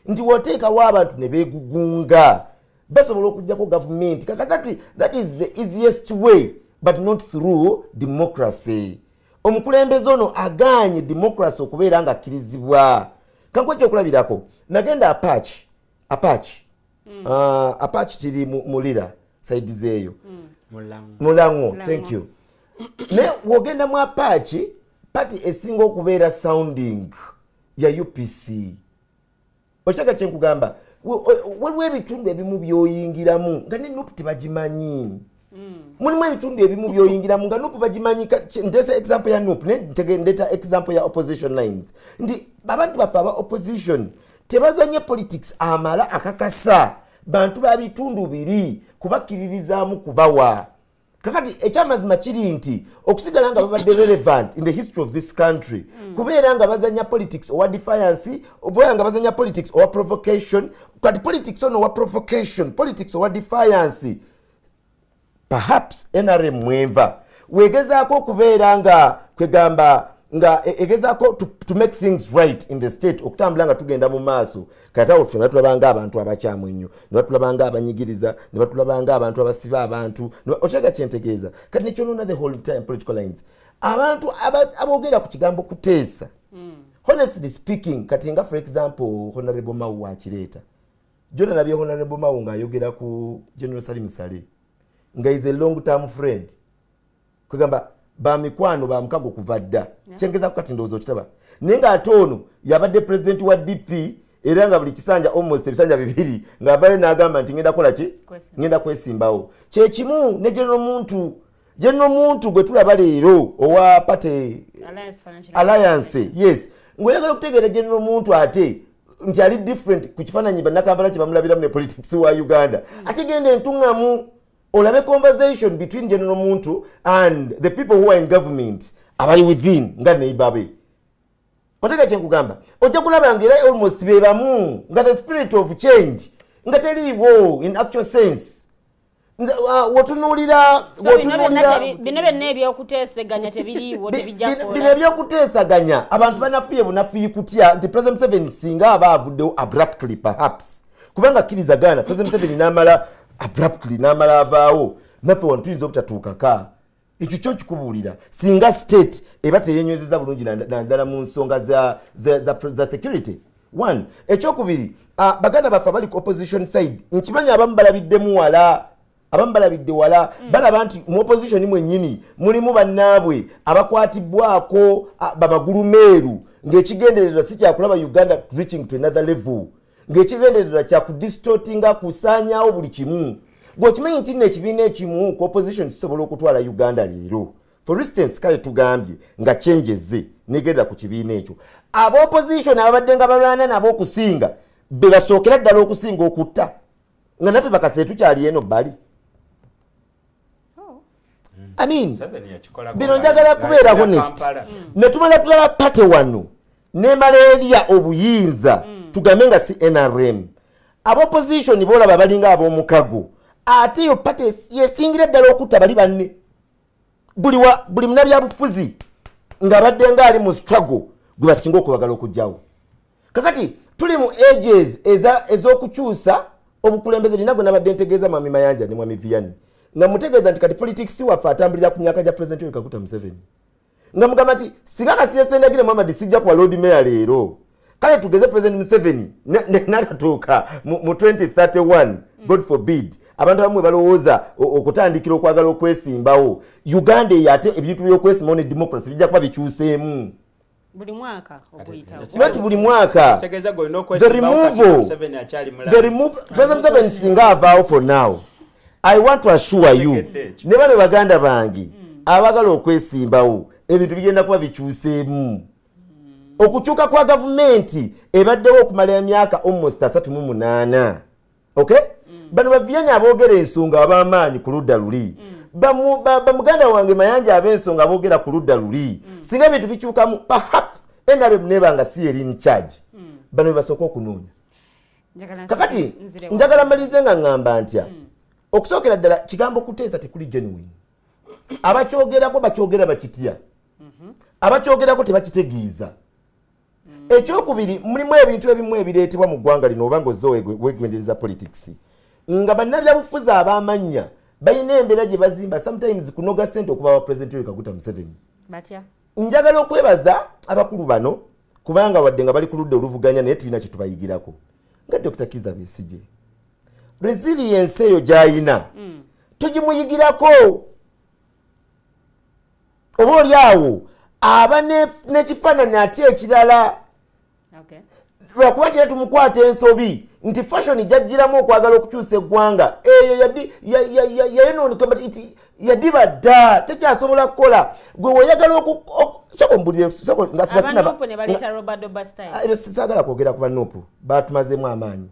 nti woteekawo abantu ne beegugunga basobola okugjako gavumenti. Kakati that is the easiest way, but not through democracy. Omukulembeze ono aganye democracy okubeera nga akkirizibwa. Kankuwa ekyokulabirako, nagenda Apac. Apac, Apac kiri mulira side zeeyo. Mulango. Mulango, thank you. Naye wogenda mu Apac, party esinga okubeera sounding ya UPC. Okyaga kyenkugamba, waliwo ebitundu ebimu byoyingiramu nga ne NUP tebagimanyi. Mulimu ebitundu ebimu byoyingiramu nga NUP bagimanyi. Nteesa example ya NUP, naye ndeeta example ya opposition lines nti abantu baffe aba opposition tebazanye politics amala akakasa bantu ba bitundu biri kubakkiririzaamu kubawa. Kakati ekyamazima kiri nti okusigala nga babadde relevant in the history of this country, kubeera nga bazanya politics owa defiance, obeera nga bazanya politics owa provocation. Kati politics ono owa provocation, politics owa defiance, perhaps NRM mwenva wegezaako okubeera nga kwegamba nga egezaako to make things right in the state, okutambula nga tugenda mu maaso. Kati awo ffe batulaba nga abantu abakyamu ennyo, ne batulaba nga abanyigiriza, ne batulaba nga abantu abasiba abantu. Okyega kyentegeeza? Kati nekyonoona the whole time political lines. Abantu aboogera ku kigambo kuteesa, honestly speaking, kati nga for example Honorable Mao wakireeta jona, nabye Honorable Mao ng'ayogera ku General Salim Saleh nga is a long term friend, kwegamba bamikwano bamukago kuva dda. Kyengeza kati ndowooza okitaba, naye ng'ate ono yabadde president wa DP, era nga buli kisanja, almost ebisanja 2, ng'avayo n'agamba nti ngenda kukola ki? Kwesimba. Ngenda kwesimbawo. Kyekimu ne General Muntu. General Muntu gwe tulaba leero owa party Alliance Financial Alliance, yes. Ng'oyagala okutegeera General Muntu ate nti ali different ku kifaananyi bannakampala kye bamulabiramu ne politics wa Uganda, ate genda entuŋŋamu olabe conversation between General Muntu and the people who are in government, abali within nga neighbor be. Otega kyenkugamba, ojja kulaba nga era almost be bamu, nga the spirit of change nga teriiwo in actual sense. Nze, wotunuulira So bino byonna wotunuulira bino byonna ebyokuteeseganya tebiriiwo, tebijja bino kukola. Ebyokuteesaganya, abantu banafuye bunafuyi kutya nti President Museveni singa aba avuddewo abruptly, perhaps kubanga akkiriza gaana, President Museveni n'amala abruptly n'amala avaawo, naffe wano tuyinza obutatuukaka. Ekyo kyo nkikubuulira, singa state eba teyenywezeza bulungi, naddala mu nsonga za security. One, ekyokubiri, baganda baffe abali ku opposition side, nkimanyi abamu balabiddemu wala, abamu balabidde wala. Balaba nti mu opposition mwennyini mulimu bannaabwe abakwatibwako bamagulu meeru, ng'ekigendererwa si kyakulaba Uganda reaching to another level, ng'ekigendererwa kyakudistortinga, kusaanyaawo buli kimu. Gweokimanyi nti nno ekibiina ekimu ku opposition kisobola okutwala Uganda leero, for instance, kale tugambye nga kyenjeze negendera ku kibiina ekyo, aba opposition ababadde nga balwana nabo okusinga be basookera ddala okusinga okutta, nga naffe bakase tukyali eno bbali. I mean, Museveni yakikolako bino njagala kubeera nga honest. Kampala. Ne tumala tulaba party wano nemala erya obuyinza, tugambe nga si NRM, abopposition bolaba balinga ab'omukago, ate yo party yesingira ddala okutta bali banne. Buli munabyabufuzi ng'abadde nga ali mu struggle gwe basinga okwagala okugjawo. Kakati tuli mu ages ez'okukyusa obukulembeze. Nina gwe nabadde ntegeeza, Mwami Mayanja ne Mwami Viani, nga mutegeeza nti kati politics waffe atambulira ku myaka gya President Yoweri Kaguta Museveni, nga mugamba nti singa Kasirye Sendagire Muhammad sijja kuwa Lord Mayor leero, kale tugeze President Museveni natatuuka mu 2031, God forbid, abantu abamu balowooza okutandikira okwagala okwesimbawo. Uganda eyo ate ebintu byokwesimbawo ne democracy bijja kuba bikyuseemu. Buli mwaka oguyitawo. Not buli mwaka. Kitegeeza gwe olina The okwesimbawo kati removal, Museveni akyali mulamu. the remove President Museveni singa avaawo, for now I want to assure you, Tegedde ekyo. ne bano baganda bange abagala okwesimbawo, ebintu bigenda kuba bikyuseemu. Okukyuka kwa gavumenti ebaddewo okumala emyaka almost 38, okay, bano baviyani aboogera ensonga ab'amaanyi ku ludda luli, bamuganda wange Mayanja ab'ensonga aboogera ku ludda luli, singa ebintu bikyukamu, perhaps NRM neba nga si eri in charge, bano bebasooka okunoonya. Njagala Kakati nzirewo. njagala malirize nga ŋŋamba ntya, okusookera ddala kigambo kuteesa tekuli genuine. Abakyogerako bakyogera bakitya, abakyogerako tebakitegeeza. Ekyokubiri, mulimu ebintu ebimu ebireetebwa mu ggwanga lino, oba nga ozze wegwendereza politics, nga bannabyabufuzi ab'amannya balina embeera gye bazimba, sometimes kunoga ssente okuva wa President Yoweri Kaguta Museveni. Batya? Njagala okwebaza abakulu bano, kubanga wadde nga bali ku ludda oluvuganya, naye tulina kye tubayigirako, nga Dr Kiza Besigye, resilience eyo gy'ayina tugimuyigirako. Oba oli awo aba n'ekifaananyi ate ekirala, lwakuba nti era tumukwata ensobi nti fashion jajjiramu okwagala okukyusa eggwanga eyo yayonooneka, yadiba dda, tekyasobola kukola. Gwe weoyagala soka ombulire, sooka nga Abanupu ne baleeta Robert Obastyle. Ah, ebyo sisaagala kwogera ku banupu, batumazeemu amaanyi.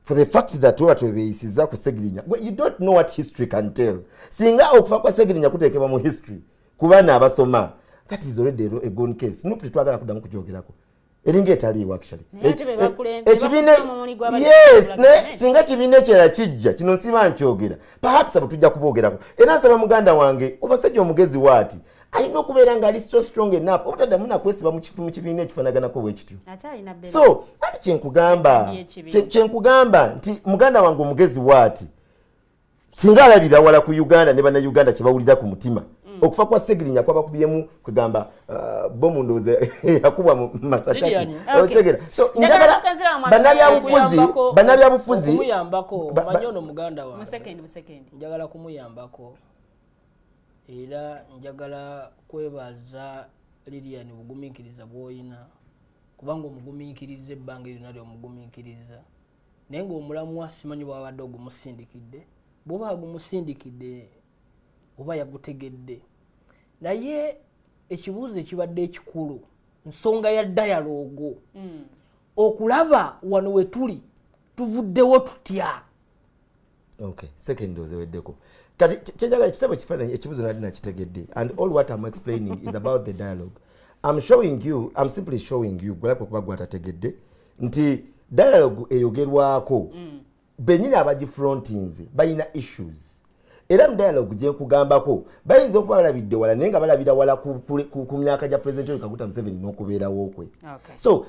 For the fact that we batwebeeyisiza ku Segirinya, well, you don't know what history can tell. Singa okufa kwa Segirinya kuteekebwa mu history ku baana abasoma, that is already a gone case. NUP tetwagala kuddamu kugyogerako, eringa etaliiwo actually. Naye ate be be ekibiina bakutte omumuli gw'abali yes, mu naye singa kibiina ekirala kijja kino, nsiba nkyogera, perhaps abo tujja kuboogerako. Era nsaba muganda wange, omusajja omugezi waati alina okubeera ng'ali so strong enough obutaddamu nakwesiba mu kibiina ekifaanaganako bwe kityo. Akyalina bere. So anti kyenkugamba Ekibiina. Kyenkugamba nti muganda wange omugezi waati singa alabira wala ku Uganda ne Bannayuganda kyebawulira ku mutima, okufa kwa Segirinya kwabakubyemu kwegamba bomu, ndowooza yakubwa mu Masachaki. Lilian. Okitegeera? So Njagala njagala tukazira wa mwami bannabyabufuzi bannabyabufuzi Okumuyambako, omanyi ono muganda mu wange. sekendi, mu sekendi. Njagala kumuyambako, era njagala kwebaza Lilian bugumiikiriza bw'oyina, kubanga omugumiikiriza ebbanga lyonna lyomugumiikiriza, naye ng'omulamwa simanyi bwabadde ogumusindikidde, bw'oba agumusindikidde oba yagutegedde. Naye ekibuuzo ekibadde ekikulu nsonga ya dialogue, okulaba wano we tuli tuvuddewo tutya. Okay, second ndowooza eweddeko. Kati kyenjagala ekitabo ekifaananyi, ekibuzo nali nakitegedde, and all what I'm explaining is about the dialogue. I'm showing you, I'm simply showing you, gwalako kuba gwatategedde nti dialogue eyogerwako, bennyini abagifrontinze balina issues. Era mu dialogue gye nkugambako bayinza okuba balabidde wala, naye nga balabira wala ku myaka gya President Yoweri Kaguta Museveni n'okubeerawo kwe. So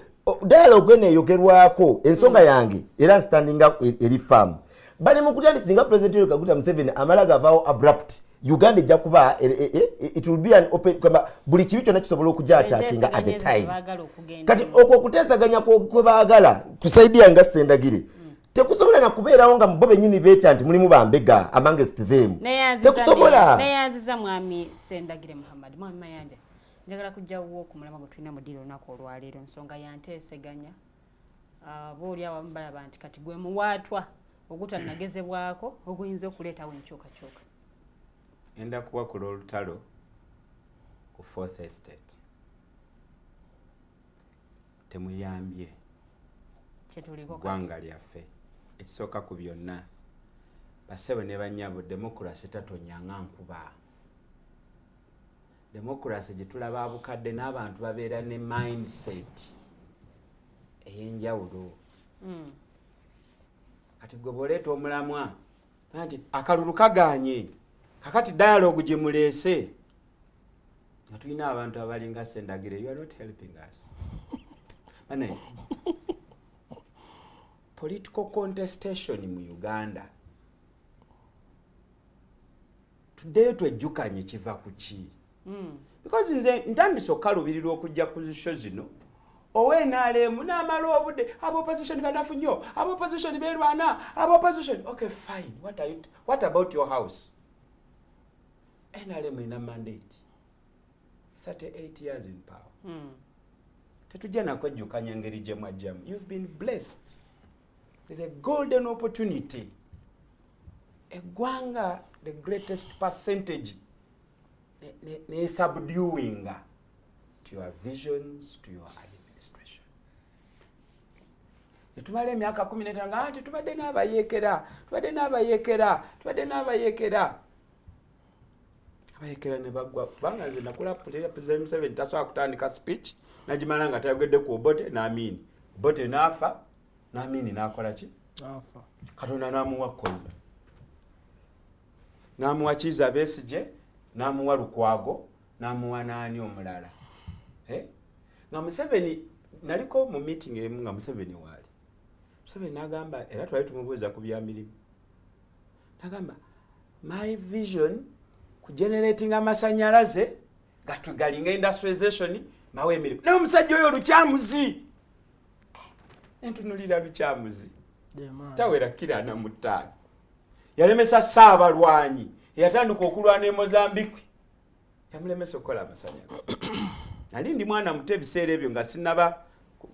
dialogue eno eyogerwako, ensonga yange era nstandinga eri firm, bali mu kutya nti singa President Yoweri Kaguta Museveni amala gavaawo abrupt, Uganda ejja kuba it will be an open, kwamba buli kibi kyonna kisobola okujataakinga at the time. Baagala okugenda. Kati okwo okuteesaganya kwe baagala kusaidia nga Sendagire tekusobola nakubeerawo nga bo bennyini beetya nti mulimu bambega amongst them. Tekusobola. Neyanziza mwami Sendagire Muhammad. Mwami Mayanja, njagala kujjawo ku mulamwa gwe tulina mu ddiiro olunaku olwaleero, nsonga yanteeseganya. Oba oli awamu balaba nti kati gwe muwaatwa ogutannagezebwako oguyinza okuleetawo enkyukakyuka. Enda kuwakula olutalo ku Fourth Estate, temuyambye kyetuliko kati. Ggwanga lyaffe. Ekisooka ku byonna, basebo ne bannyabo, democracy tatonyanga nkuba. Democracy gye tulaba bukadde n'abantu babeera ne mindset ey'enjawulo. Kati gwe bw'oleeta omulamwa nti akalulu kaganye, kakati dialogue gye muleese nga tulina abantu abalinga Sendagire, you are not helping us. Bane, political contestation mu Uganda, tuddeyo twejjukanye kiva ku ki? Because nze ntandise okukaluubirirwa okujja ku show zino, owenrm n'amala obudde, aba opposition banafu nnyo, aba opposition beerwana, aba opposition. Okay, fine, what about your house? NRM ina mandate 38 years in power. Tetujja nakwejjukanya ngeri gye mwajjamu. You've been blessed with a golden opportunity. Eggwanga, the greatest percentage ne subduinga to your visions, to your administration. Netumala emyaka 15 nga anti tubadde n'abayeekera, tubadde n'abayeekera, tubadde n'abayeekera, abayeekera ne baggwa. Kubanga nze nakula President Museveni tasobola kutandika speech nagimala nga tayogedde ku Obote n'Amini. Obote n'afa, n'Amini n'akola ki? Afa. Katonda n'amuwa Kony, n'amuwa Kiiza Besigye, n'amuwa Lukwago, n'amuwa n'ani omulala. Eh? Nga Museveni, naliko mu meeting emu nga Museveni waali. Museveni n'agamba, era twali tumubuuza ku bya mirimu, n'agamba, "My vision ku generating amasanyalaze gatugalinga industrialization, mawe emirimu." Naye omusajja oyo olukyamuzi, entunulira lukyamuzi tawera kiro 45, yalemesa Ssaabalwanyi eyatandika okulwana e Mozambique, yamulemesa okukola amasanyalaze. Nali ndi mwana muto ebiseera ebyo nga sinaba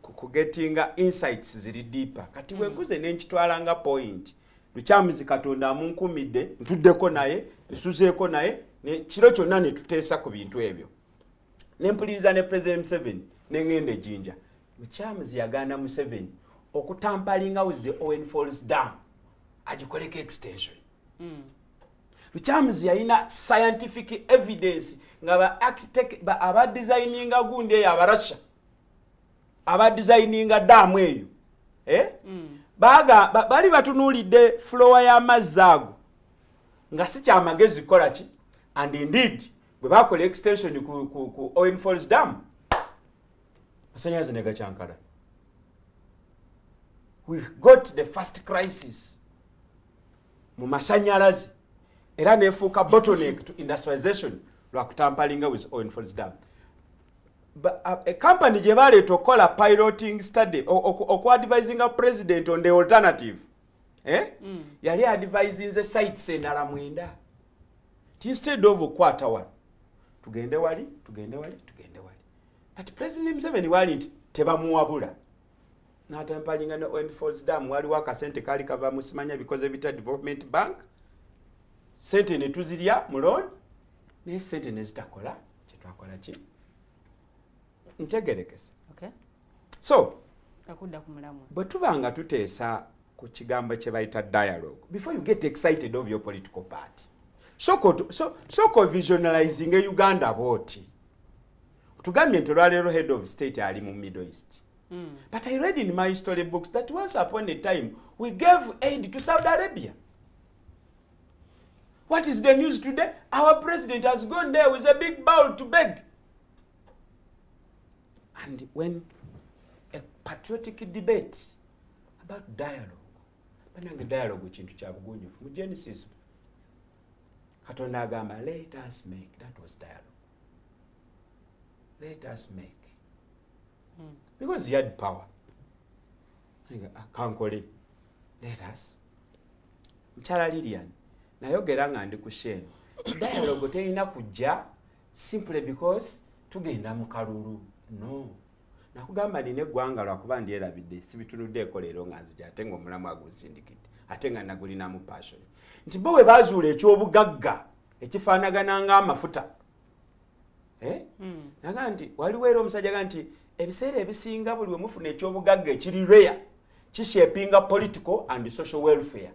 kugetinga insights ziri deeper. Kati bwenkuze nenkitwala nga point. Lukyamuzi Katonda amunkumidde, ntuddeko naye, nsuzeeko naye, kiro kyonna ne tuteesa ku bintu ebyo, nempuliriza ne President Museveni, neŋŋenda ejinja. Lukyamuzi yagaana Museveni. okutamperinga with the Owen Falls Dam, agikoleko extension. Lukyamuzi yalina scientific evidence nga ba architect abadesigninga gundi eyo, Abarasha abadesigninga daamu eyo, eh? Baga bali batunuulidde flow y'amazzi ago nga si kyamagezi kukola ki. And indeed, bwe bakola extension ku Owen Falls Dam, masanyalaze ne gakyankala. We got the first crisis mu masanyalaze, era nefuuka bottleneck to industrialization lwakutamperinga with Owen Falls Dam. A company gye baleeta okukola piloting study, okuadvisinga president on the alternative, eh? Yali advisinze sites endala 9 ti instead of okukwata wano, tugende wali, tugende wali, tugende wali. But President Museveni wali nti tebamuwabula, n'atamperinga ne Owen Falls Dam. Waliwo akasente kaali kava mu simanya bikoze bita development bank, sente ne tuzirya mu loan, naye sente ne zitakola kyetwakola ki. Ntegerekese? Okay. So akudda ku mulamwa. Bwe tuba nga tuteesa ku kigambo kye bayita dialogue, before you get excited of your political party, sooka visualizing Uganda bwoti. Tugambye nti olwaleero head of state ali mu Middle East. But I read in my story books that once upon a time we gave aid to Saudi Arabia. What is the news today? Our president has gone there with a big bowl to beg. And when a patriotic debate about dialogue, banange, dialogue kintu kya bugunjufu. Mu Genesis, Katonda agamba, "Let us make." That was dialogue. "Let us make." Because he had power. Ah, kankole. Let us. Mukyala Lilian, nayogera nga ndi ku sheno. Dialogue terina kujja simply because tugenda mu kalulu. No. Nakugamba nina eggwanga, lwakuba ndyerabidde, sibitunuddeeko leero nga nzija, ate ng'omulamu agunsindikidde, ate nga nagulinamu passion, nti bo bwe bazuula ekyobugagga ekifaanagana ng'amafuta, eh? Naga nti waliwo era omusajja ga nti ebiseera ebisinga buli we mufuna ekyobugagga ekiri rare, kishapinga political and social welfare.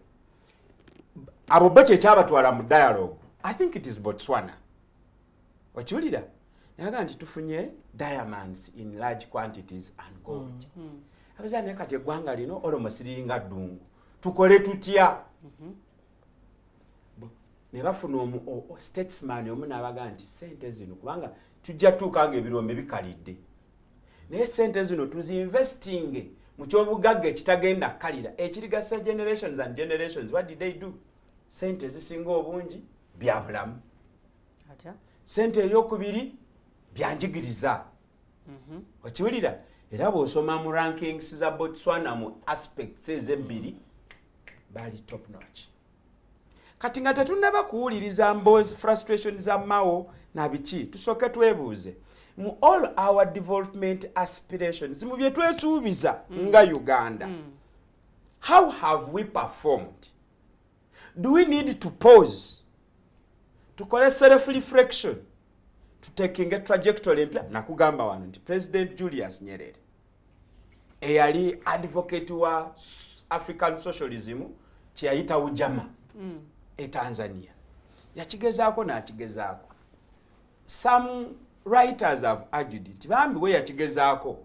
Abo bo kyekyabatwala mu dialogue. I think it is Botswana. Okiwulira? Naga nti tufunye diamonds in large quantities and gold. Abaza naye kati eggwanga lino almost liringa ddungu, tukole tutya? Ne bafuna statesman omu n'abaga nti sente zino, kubanga tujja tuuka nga ebirombe bikalidde, naye sente zino tuziinvesting mu kyobugagga ekitagenda kukalira, ekirigasa generations and generations. What did they do? Sente ezisinga obungi byabulamu, sente eyokubiri byanjigiriza. Okiwulira? Era bw'osoma mu rankings za Botswana mu aspects ezebbiri, bali top notch. Kati nga tetunnaba kuwuliriza mboozi, frustration za Mao nabiki, tusooke twebuuze mu all our development aspirations, mu bye twesuubiza nga Uganda, how have we performed? Do we need to pause, tukole self reflection, tutakinga trajectory empya? Nakugamba wano nti President Julius Nyerere, eyali advocate wa African socialism, kyeyayita ujama e Tanzania, yakigezaako n'akigezaako. Some writers have argued nti bambi we yakigezaako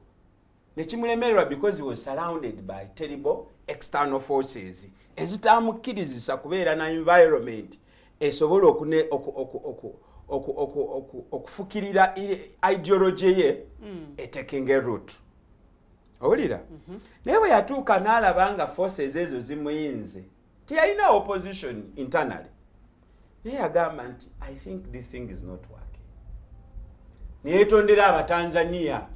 nekimulemererwa because he was surrounded by terrible external forces ezitamukkirizisa kubeera na environment esobola okufukirira ideology ye etakinga root. Owulira? Naye bwe yatuuka n'alaba nga forces ezo zimuyinze, teyalina opposition internally, naye yagamba nti, "I think this thing is not working." Neyetondera Abatanzania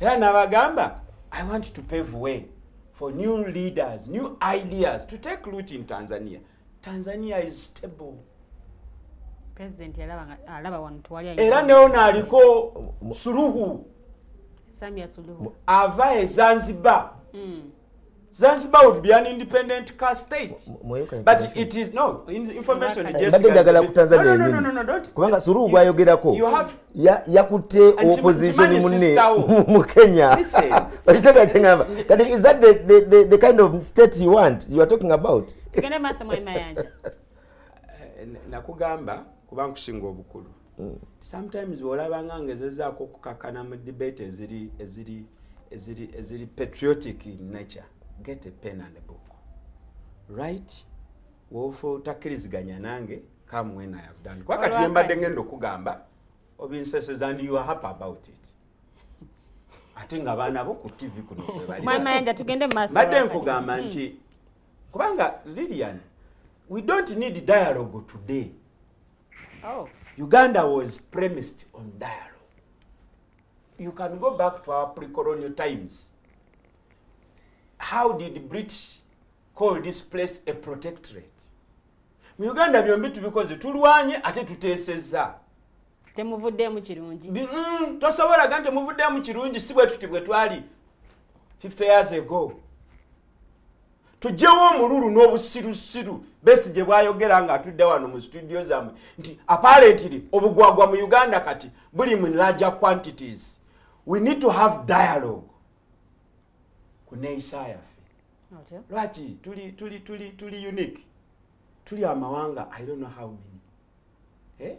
era n'abagamba, "I want to pave way for new leaders, new ideas to take root in Tanzania." Tanzania is stable. President yalaba alaba wano tewali. Era neono aliko Suluhu. Samia Suluhu. Ava e Zanzibar. Zanzibar would be an independent car state. But it is no information. Mbadde njagala ku Tanzania yennyini, kubanga Suluhu gwayogerako yakutte opposition munne mu Kenya. Okitegeera kyeŋŋamba? Kati is that the kind of state you want, you are talking about? Tugende maaso, mwami Mayanja. Nakugamba kuba nkusinga obukulu. Sometimes bw'olabanga ngezezaako okukakana mu debate eziri patriotic in nature, get a pen and a book, right? Wofa otakkiriziganya nange, come when I have done, kuba kati byembadde ngenda okugamba obinseseza and you are happy about it, ate nga abaana bo ku TV kuno kwe bali. Mwami Mayanja, tugende mu maaso. Mbadde Olwakati. nkugamba nti kubanga Lilian, we don't need dialogue today. Oh. Uganda was premised on dialogue. You can go back to our pre-colonial times. How did British call this place a protectorate? Mu Uganda byombi tubikoze, tulwanye ate tuteesezza. Temuvuddeemu kirungi. Tosobola ga nti muvuddemu kirungi, si bwe tuti bwe twali 50 years ago. Tugyewo omululu n'obusirusiru Besigye bwayogera ng'atudde wano mu studio zammwe nti apparently obugwagwa mu Uganda kati buli mu larger quantities. We need to have dialogue ku neeyisa yaffe. Otyo. Lwaki tuli unique? Tuli amawanga, I don't know how many, eh?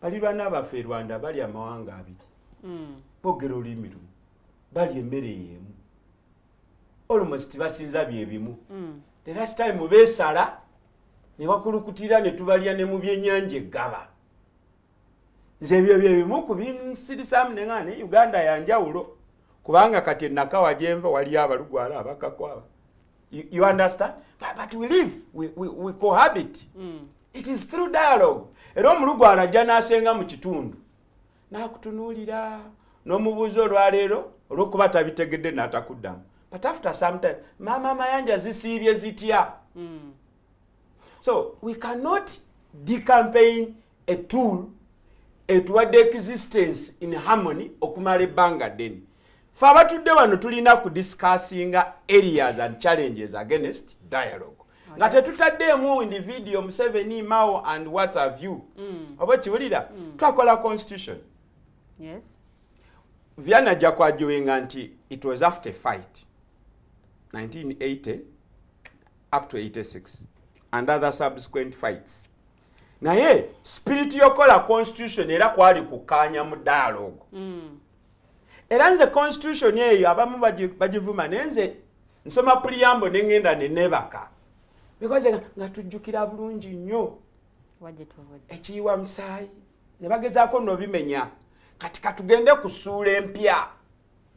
Balirwana baffe e Rwanda bali amawanga abiri, boogera olulimi lumu, balya emmere y'emu, almost basinza byebimu. The last time beesala ne bakulukutira ne tubalya ne mu byennyanja eggaba. Nze ebyo byebimu ku binsirisaamu neŋa ne Uganda yanjawulo, kubanga kati enakawa gyenva waliyo abalugwala abakakwaba. You understand? But we live, we cohabit. It is through dialogue. Era omulugwala ajja n'asenga mu kitundu n'akutunuulira n'omubuuza olwaleero, olw'okuba tabitegedde n'atakuddamu, but after some time, "Maama Mayanja, zisiibye zitya?" So we cannot decampaign a tool etuwadde existence in harmony okumala ebbanga ddene. Fe abatudde wano tulina kudiscussinga areas and challenges against dialogue nga tetutaddeemu individual Museveni, Mao and what have you. Oba kiwulira, twakola constitution. Viana ajja kwajuinga nti it was after fight 1980 up to 86 and other subsequent fights, naye spirit yokola constitution era kwali kukkaanya mu dialogue. Era nze constitution eyo abamu bagivuma, naye nze nsoma preamble neŋŋenda nenebaka because nga tujjukira bulungi nnyo Wajje tuvudde. Ekiyiwa musaayi ne bagezaako nobimenya. Kati katugende ku ssuula empya.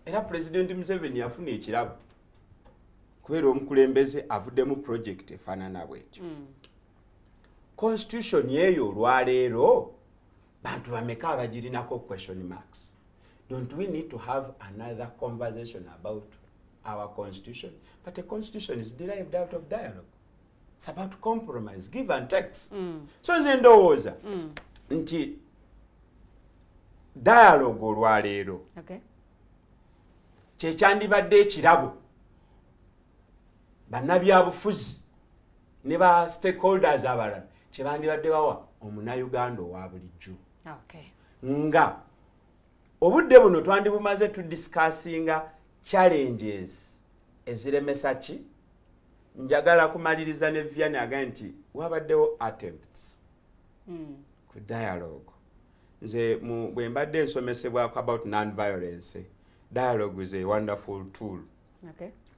Era Pulezidenti Museveni yafuna ekirabo kubeera omukulembeze avuddemu project efaanana bwetyo. Constitution eyo olwaleero bantu bameka abagirinako question marks? Don't we need to have another conversation about our constitution? But a constitution is derived out of dialogue. It's about compromise, give and takes. So nze ndowooza nti dialogue olwaleero kyekyandibadde ekirabo bannabyabufuzi ne ba stakeholders abalala kyebandibadde bawa omunnayuganda owa bulijjo, nga obudde buno twandibumaze tudiscussinga challenges eziremesa ki. Njagala kumaliriza ne Vianney agaye nti wabaddewo attempts ku dialogue. Nze bwe mbadde nsomesebwako about non-violence, dialogue is a wonderful tool.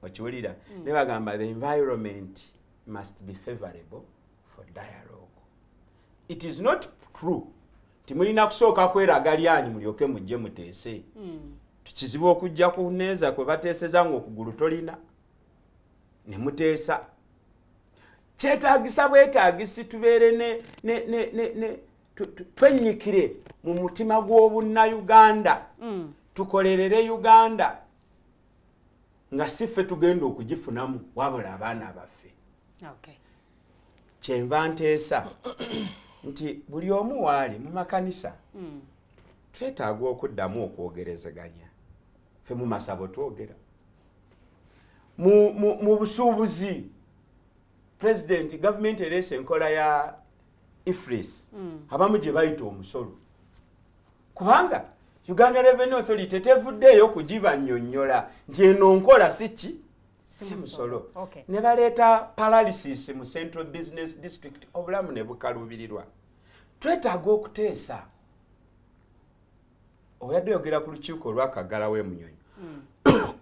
Okiwulira? Ne bagamba the environment must be favorable for dialogue. It is not true nti mulina kusooka kweraga lyanyi mulyoke mujje muteese. Kizibu okujja ku neeza kwe bateeseza ng'okugulu tolina ne muteesa. Kyetaagisa bwetaagisi tubeere ne twennyikire mu mutima gw'obunnayuganda, tukolerere Uganda nga si ffe tugenda okugifunamu wabula abaana baffe. Kyenva nteesa nti buli omu waali mu makanisa, twetaaga okuddamu okwogerezeganya. Ffe mu masabo twogera, mu busuubuzi. President, gavumenti ereese enkola ya EFRIS, abamu gye bayita omusolo, kubanga Uganda Revenue Authority tevuddeeyo kugibannyonnyola nti eno nkola si ki, si musolo. Ne baleeta paralysis mu Central Business District, obulamu ne bukaluubirirwa. Twetaaga okuteesa. Oyadde oyogera ku lukiiko olwakaggalawo emunyonyo,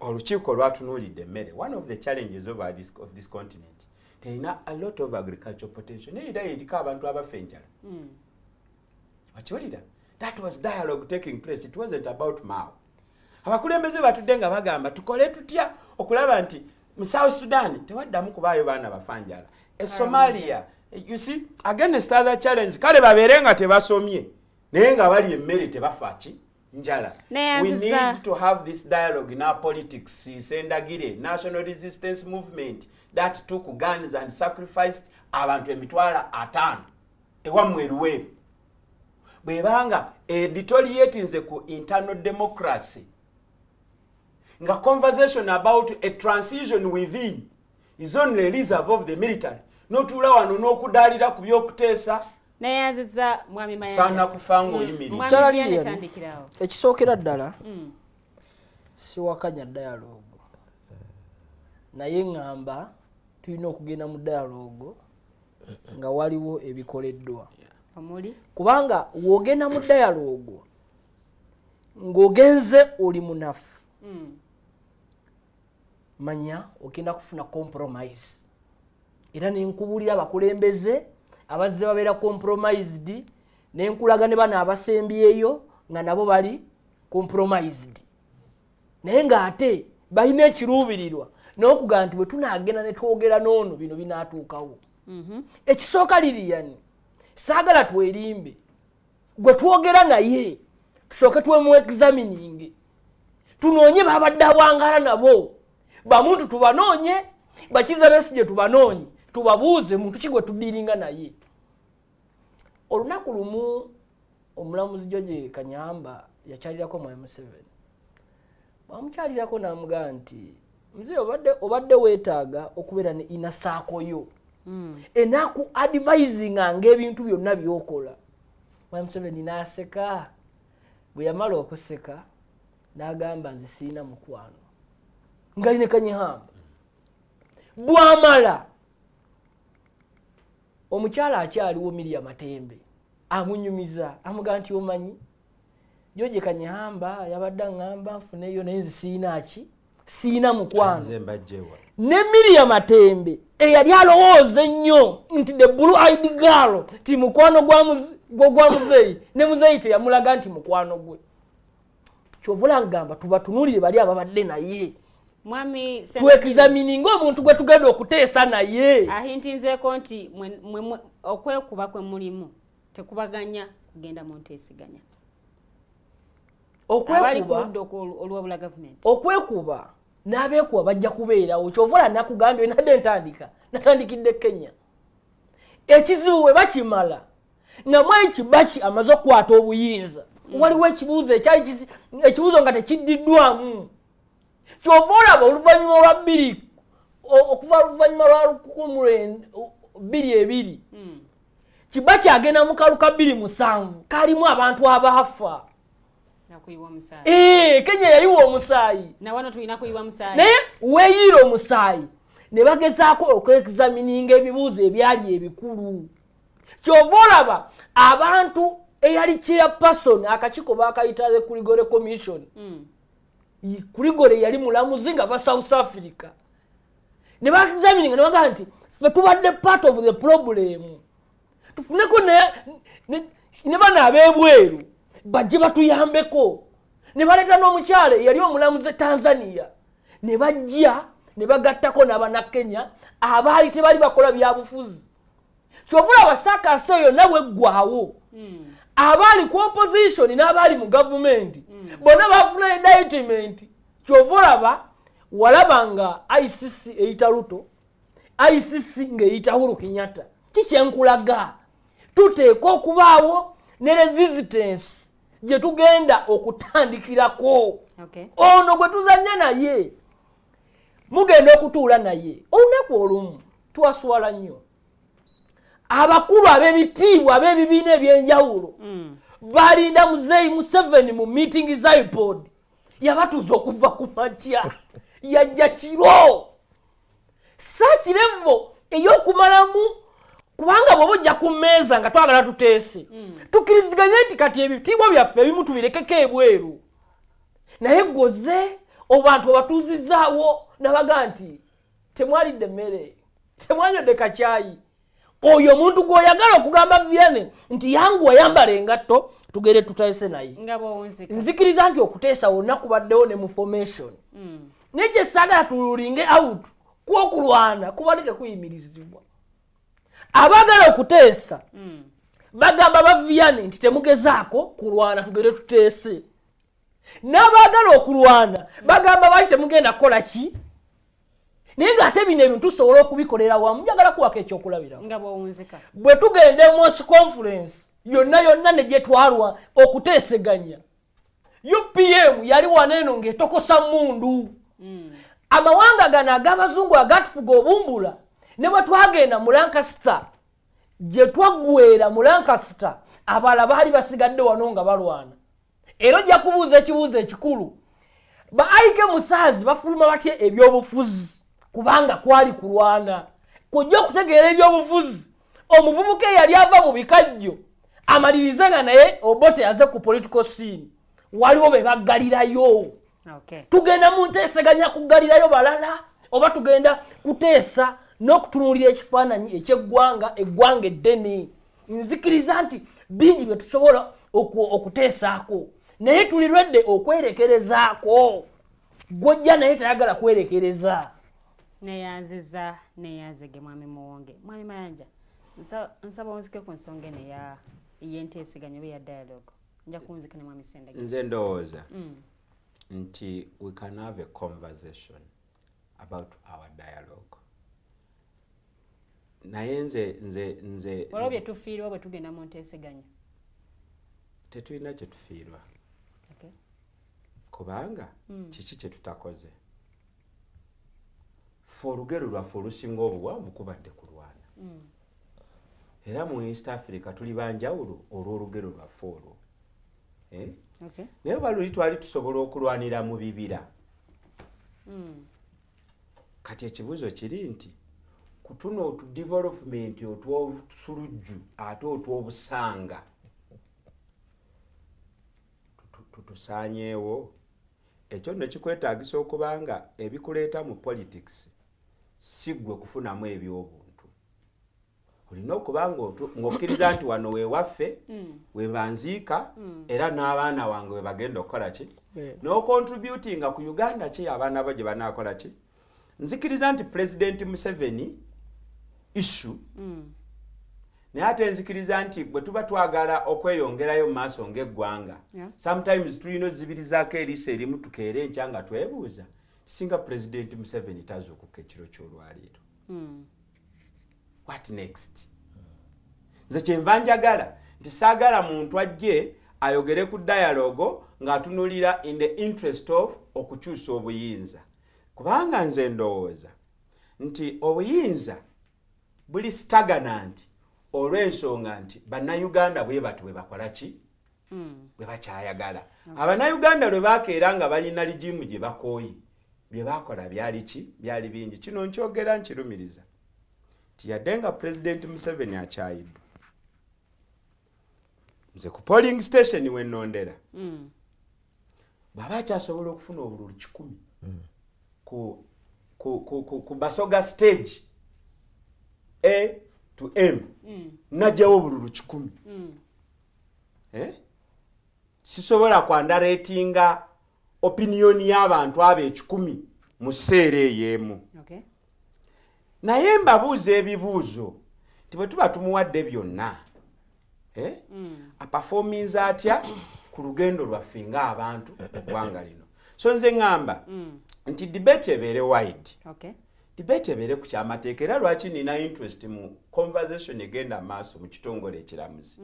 olukiiko lwatunuulidde emmere. One of the challenges of this continent, terina a lot of agricultural potential, naye era eriko abantu abafa enjala. Okiwulira? That was dialogue taking place. It wasn't about Mao. Abakulembeze batudde nga bagamba, tukole tutya okulaba nti mu South Sudan tewaddamu kubaayo baana bafa njala, e Somalia, you see, against other challenge. Kale babeere nga tebasomye, naye nga bali emmere, tebafa ki, njala. We need to have this dialogue in our politics. Sendagire, National Resistance Movement that took guns and sacrificed abantu 500,000 ewammwe eruweeru, bwebanga deterioratinze ku internal democracy, nga conversation about a transition within is only reserve of the military, notuula wano n'okudaalira ku byokuteesa. Neyanziza, mwami Mayanja. Saana kufa ng'oyimiridde. Mwami Kyala Vianney, Lilian, tandikirawo. Ekisookera ddala, siwakanya dialogue, naye ŋŋamba tulina okugenda mu dialogue nga waliwo ebikoleddwa. Omuli? Kubanga w'ogenda mu dialogue ng'ogenze oli munafu, manya ogenda kufuna compromise. Era nenkubulira abakulembeze abazze babeera compromised, nenkulaga ne bano abasembyeyo nga nabo bali compromised, naye ng'ate balina ekiruubirirwa n'okugamba nti bwe tunaagenda ne twogera n'ono, bino binaatuukawo. Ekisooka, Liriyani, saagala twerimbe. Gwe twogera naye tusooke twemu examining, tunoonye babadde awangala nabo bamuntu, tubanoonye bakiza Besigye, tubanoonye, tubabuuze muntu ki gwe tudiringa naye. Olunaku lumu omulamuzi George Kanyamba yakyalirako mwami Museveni. Bwamukyalirako n'amugamba nti, "Mzee, obadde weetaaga okubeera ne inner circle yo enaku advisinga ngaebintu byonna byokola." Mwami Museveni n'aseka. Bwe yamala okuseka n'agamba, "Nze siina mukwano." Ngali ne Kanyihamba. Bwamala, omukyala akyaliwo Miria Matembe amunyumiza, amugamba nti, "Omanyi George Kanyihamba yabadde aŋŋamba nfuneyo, naye nze siina ki, siina mukwano." Nze mbajjewa? Ne Miria Matembe eyali alowooza ennyo nti the blue eyed girl ti mukwano gwa muzeeyi, ne muzeeyi teyamulaga nti mukwano gwe. Kyovula ngamba tubatunulire bali ababadde naye, Mwami tuexamininga omuntu gwe tugenda okuteesa naye. Ahintinzeeko nti okwekuba kwe mulimu tekubaganya kugenda mu nteeseganya. Abali ku Okwekuba ludda olwabula gavumenti. Okwekuba n'abeekuba bajja kubeerawo. Kyova nakugambye, nadde ntandika, natandikidde Kenya. Ekizibu bwe bakimala nga Mwai Kibaki amaze okukwata obuyinza, waliwo ekibuuzo ekyali ekibuuzo nga tekiddiddwamu. Kyova olaba oluvannyuma lwa bbiri okuva oluvannyuma lwa 2020, Kibaki agenda mu kalu ka 27 kalimu abantu abaafa. Nakuyiwa omusaayi. Kenya yayiwa omusaayi. Nawano tulina kuyiwa musaayi. Naye weeyiira omusaayi ne bagezaako okwexamininga ebibuuzo ebyali ebikulu. Kyova olaba abantu eyali chairperson, akakiiko bakayita the Krigore Commission. Krigore yali mulamuzi nga ba South Africa, ne baexamininga ne bagamba nti ffe tubadde part of the problem, tufuneko ne bano ab'ebweru bajje batuyambeko. Ne baleeta n'omukyala eyali omulamuzi e Tanzania, ne bajja ne bagattako n'Abannakenya abaali tebali bakola byabufuzi. Kyova olaba circus eyo yonna bweggwawo, abaali ku opposition n'abaali mu gavumenti bonna bafuna indictment. Kyova olaba walaba nga ICC eyita Ruto, ICC ng'eyita Uhuru Kenyatta. Kikyenkulaga, tuteeka okubaawo ne resistance gye tugenda okutandikirako. Ono gwe tuzanya naye, mugenda okutuula naye olunaku olumu. Twaswala nnyo abakulu ab'ebitiibwa ab'ebibiina ebyenjawulo. Balinda Muzeeyi Museveni mu meeting za IPOD, yabatuuza okuva ku makya, yajja kiro. Such level ey'okumalamu, kubanga bw'oba ojja ku mmeeza nga twagala tuteese, tukkiriziganye nti kati ebitiibwa byaffe ebimu tubirekeko ebweru, naye goze obantu obatuuzizaawo nabaga nti temwalidde emmere, temwanywedde kacyayi. Oyo omuntu gw'oyagala okugamba Viane nti yangu wayambala engatto tugere tuteese naye. Nga bwowunzika. Nzikiriza nti okuteesa wonna kubaddewo ne mu formation, naye kyesaagala tululinge out kwokulwana kubadde tekuyimirizibwa. Abaagala okuteesa bagamba baviyane nti temugezaako kulwana, tugere tuteese. N'abaagala okulwana bagamba bali temugenda kukola ki, naye ng'ate bino ebintu tusobola okubikolera wamu. Njagala kuwako ekyokulabirawo. Nga bwowunzika. Bwe tugenda e Mosi Conference yonna yonna ne gyetwalwa okuteeseganya, UPM yali wano eno ng'etokosa mundu. Amawanga gano ag'abazungu agatufuga obumbula, ne bwe twagenda mu Lancaster, gye twaggwera mu Lancaster, abalala baali basigadde wano nga balwana. Era ojja kubuuza ekibuuzo ekikulu, ba Aike Musaazi bafuluma batya ebyobufuzi? Kubanga kwali kulwana kujja okutegeera ebyobufuzi. Omuvubuka eyali ava mu bikajjo amalirize nga naye Obote aze ku political scene, waliwo be baggalirayo. Tugenda mu nteeseganya kuggalirayo balala, oba tugenda kuteesa n'okutunuulira ekifaananyi ekyeggwanga, eggwanga eddene? Nzikiriza nti bingi bye tusobola okuteesaako, naye tuli lwedde okwerekerezaako. Gwojja naye tayagala kwerekereza. Neyanziza, neyanzege Mwami Muwonge. Mwami Mayanja, nsaba onzike ku nsonga eno ey'enteeseganya oba eya dialogue. Nja kunzika ne Mwami Sendagi. Nze ndowooza nti we can have a conversation about our dialogue, naye nze Waliwo bye tufiirwa bwe tugenda mu nteeseganya? Tetulina kye tufiirwa. Kubanga kiki kye tutakoze? Ffe olugero lwaffe olusinga obuwanvu kubadde kulwana, era mu East Africa tuli banjawulo olw'olugero lwaffe olwo, eh? Okay. Naye oba luli twali tusobola okulwanira mu bibira. Kati ekibuuzo kiri nti kutuno otu development otw'olusulujju ate otw'obusanga tutusaanyeewo. Ekyo nno kikwetaagisa okuba nga ebikuleeta mu politics si ggwe kufunamu ebyobuntu. Olina okuba ng'okkiriza nti wano weewaffe, webanziika, era n'abaana wange we bagenda okukola ki, n'ocontributinga ku Uganda ki abaana bo gye banaakola ki. Nzikiriza nti President Museveni issue, naye ate nzikiriza nti bwe tuba twagala okweyongerayo mu maaso ng'eggwanga, sometimes tulina ozibirizaako eriiso erimu, tukeere enkya nga twebuuza singa President Museveni tazuukuka ekiro ky'olwaleero, what next? Nze kyenva njagala nti saagala muntu ajje ayogere ku dialogue ng'atunulira in the interest of okukyusa obuyinza, kubanga nze ndowooza nti obuyinza buli stagnant olw'ensonga nti Bannayuganda bwe bati bwe bakola ki, bwe bakyayagala. Abannayuganda lwe bakeera nga balina regime gye bakooye, bye bakola byali ki? Byali bingi. Kino nkyogera nkirumiriza nti yadde nga Pulezidenti Museveni akyayiddwa, nze ku polling station wenondera, bw'aba akyasobola okufuna obululu 100 ku Basoga stage A to M, najjawo obululu 100. Eh? Sisobola kwunderratinga opinion y'abantu abo 100 mu sseera eyo emu. Naye mbabuuza ebibuuzo nti bwe tuba tumuwadde byonna, eh? Aperforminze atya ku lugendo lwaffe ng'abantu mu ggwanga lino? So nze ŋŋamba nti debate ebeere wide, debate ebeere ku kyamateeka. Era lwaki nina interest mu conversation egenda maaso mu kitongole ekiramuzi,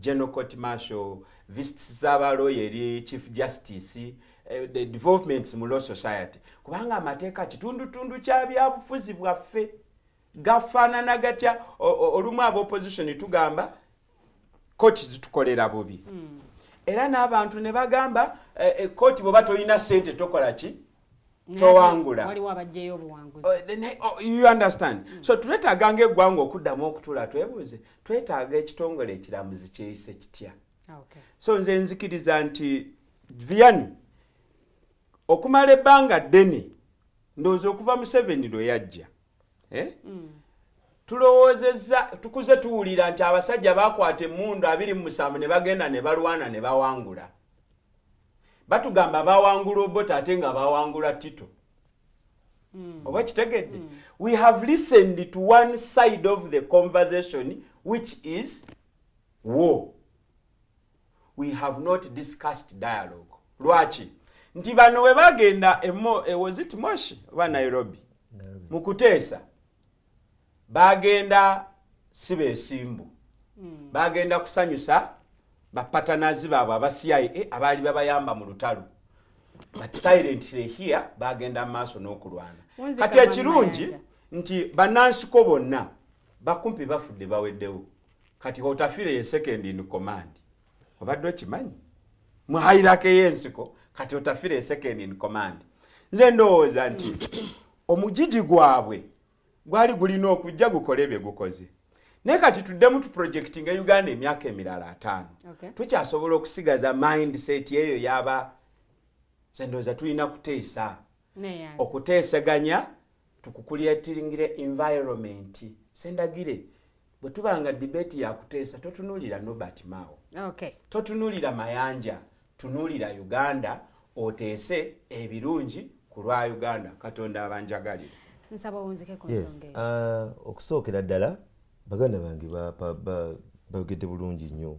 General Court Martial, visits z'abalooya eri Chief Justice, the developments mu law society, kubanga amateeka kitundutundu kya byabufuzi bwaffe. Gafaanana gatya? Olumu aba opposition tugamba Kooti zitukolera bubi. Era n'abantu ne bagamba, kooti bw'oba tolina ssente tokola ki? Towangula. Waliwo abajjayo obuwanguzi. Oh, you understand? So twetaaga ng'eggwanga okuddamu okutula twebuuze, twetaaga ekitongole ekiramuzi kyeyise kitya? So nze nzikiriza nti Vianney, okumala ebbanga ddene, ndowooza okuva Museveni lwe yajja, eh? Tulowoozezza, tukuze tuwulira nti abasajja bakwata emmundu 27 ne bagenda ne balwana ne bawangula. Batugamba bawangula Obote, ate nga bawangula Tito. Oba kitegedde? We have listened to one side of the conversation, which is war. We have not discussed dialogue. Lwaki? Nti bano bwe bagenda was it Moshi oba Nairobi mu kuteesa, bagenda si beesimbu, bagenda kusanyusa bapartners baabwe aba CIA abaali babayamba mu lutalo, but silently here bagenda mu maaso n'okulwana. Wunzika. Kati ekirungi Mayanja. nti bannansiko bonna bakumpi bafudde, baweddewo. Kati Otafire ye second in command. Obadde okimanyi mu hierarchy y'ensiko kati Otafire ye second in command? Nze ndowooza nti omugigi gwabwe gwali gulina okujja gukole bye gukoze, naye kati tuddemu tuprojectinga Uganda emyaka emirala 50. Tukyasobola okusigaza mindset eyo yaba? Nze ndowooza tulina kuteesa. Neyanze. Okuteeseganya tukucreatingire environment. Sendagire, bwe tuba nga debate yakuteesa, totunuulira Norbert Mao, totunuulira Mayanja, tunuulira Uganda, oteese ebirungi ku lwa Uganda. Katonda abanjagalire. Nsaba owunzike ku Yes. nsonga eyo. Okusookera ddala, baganda bange bayogedde bulungi nnyo,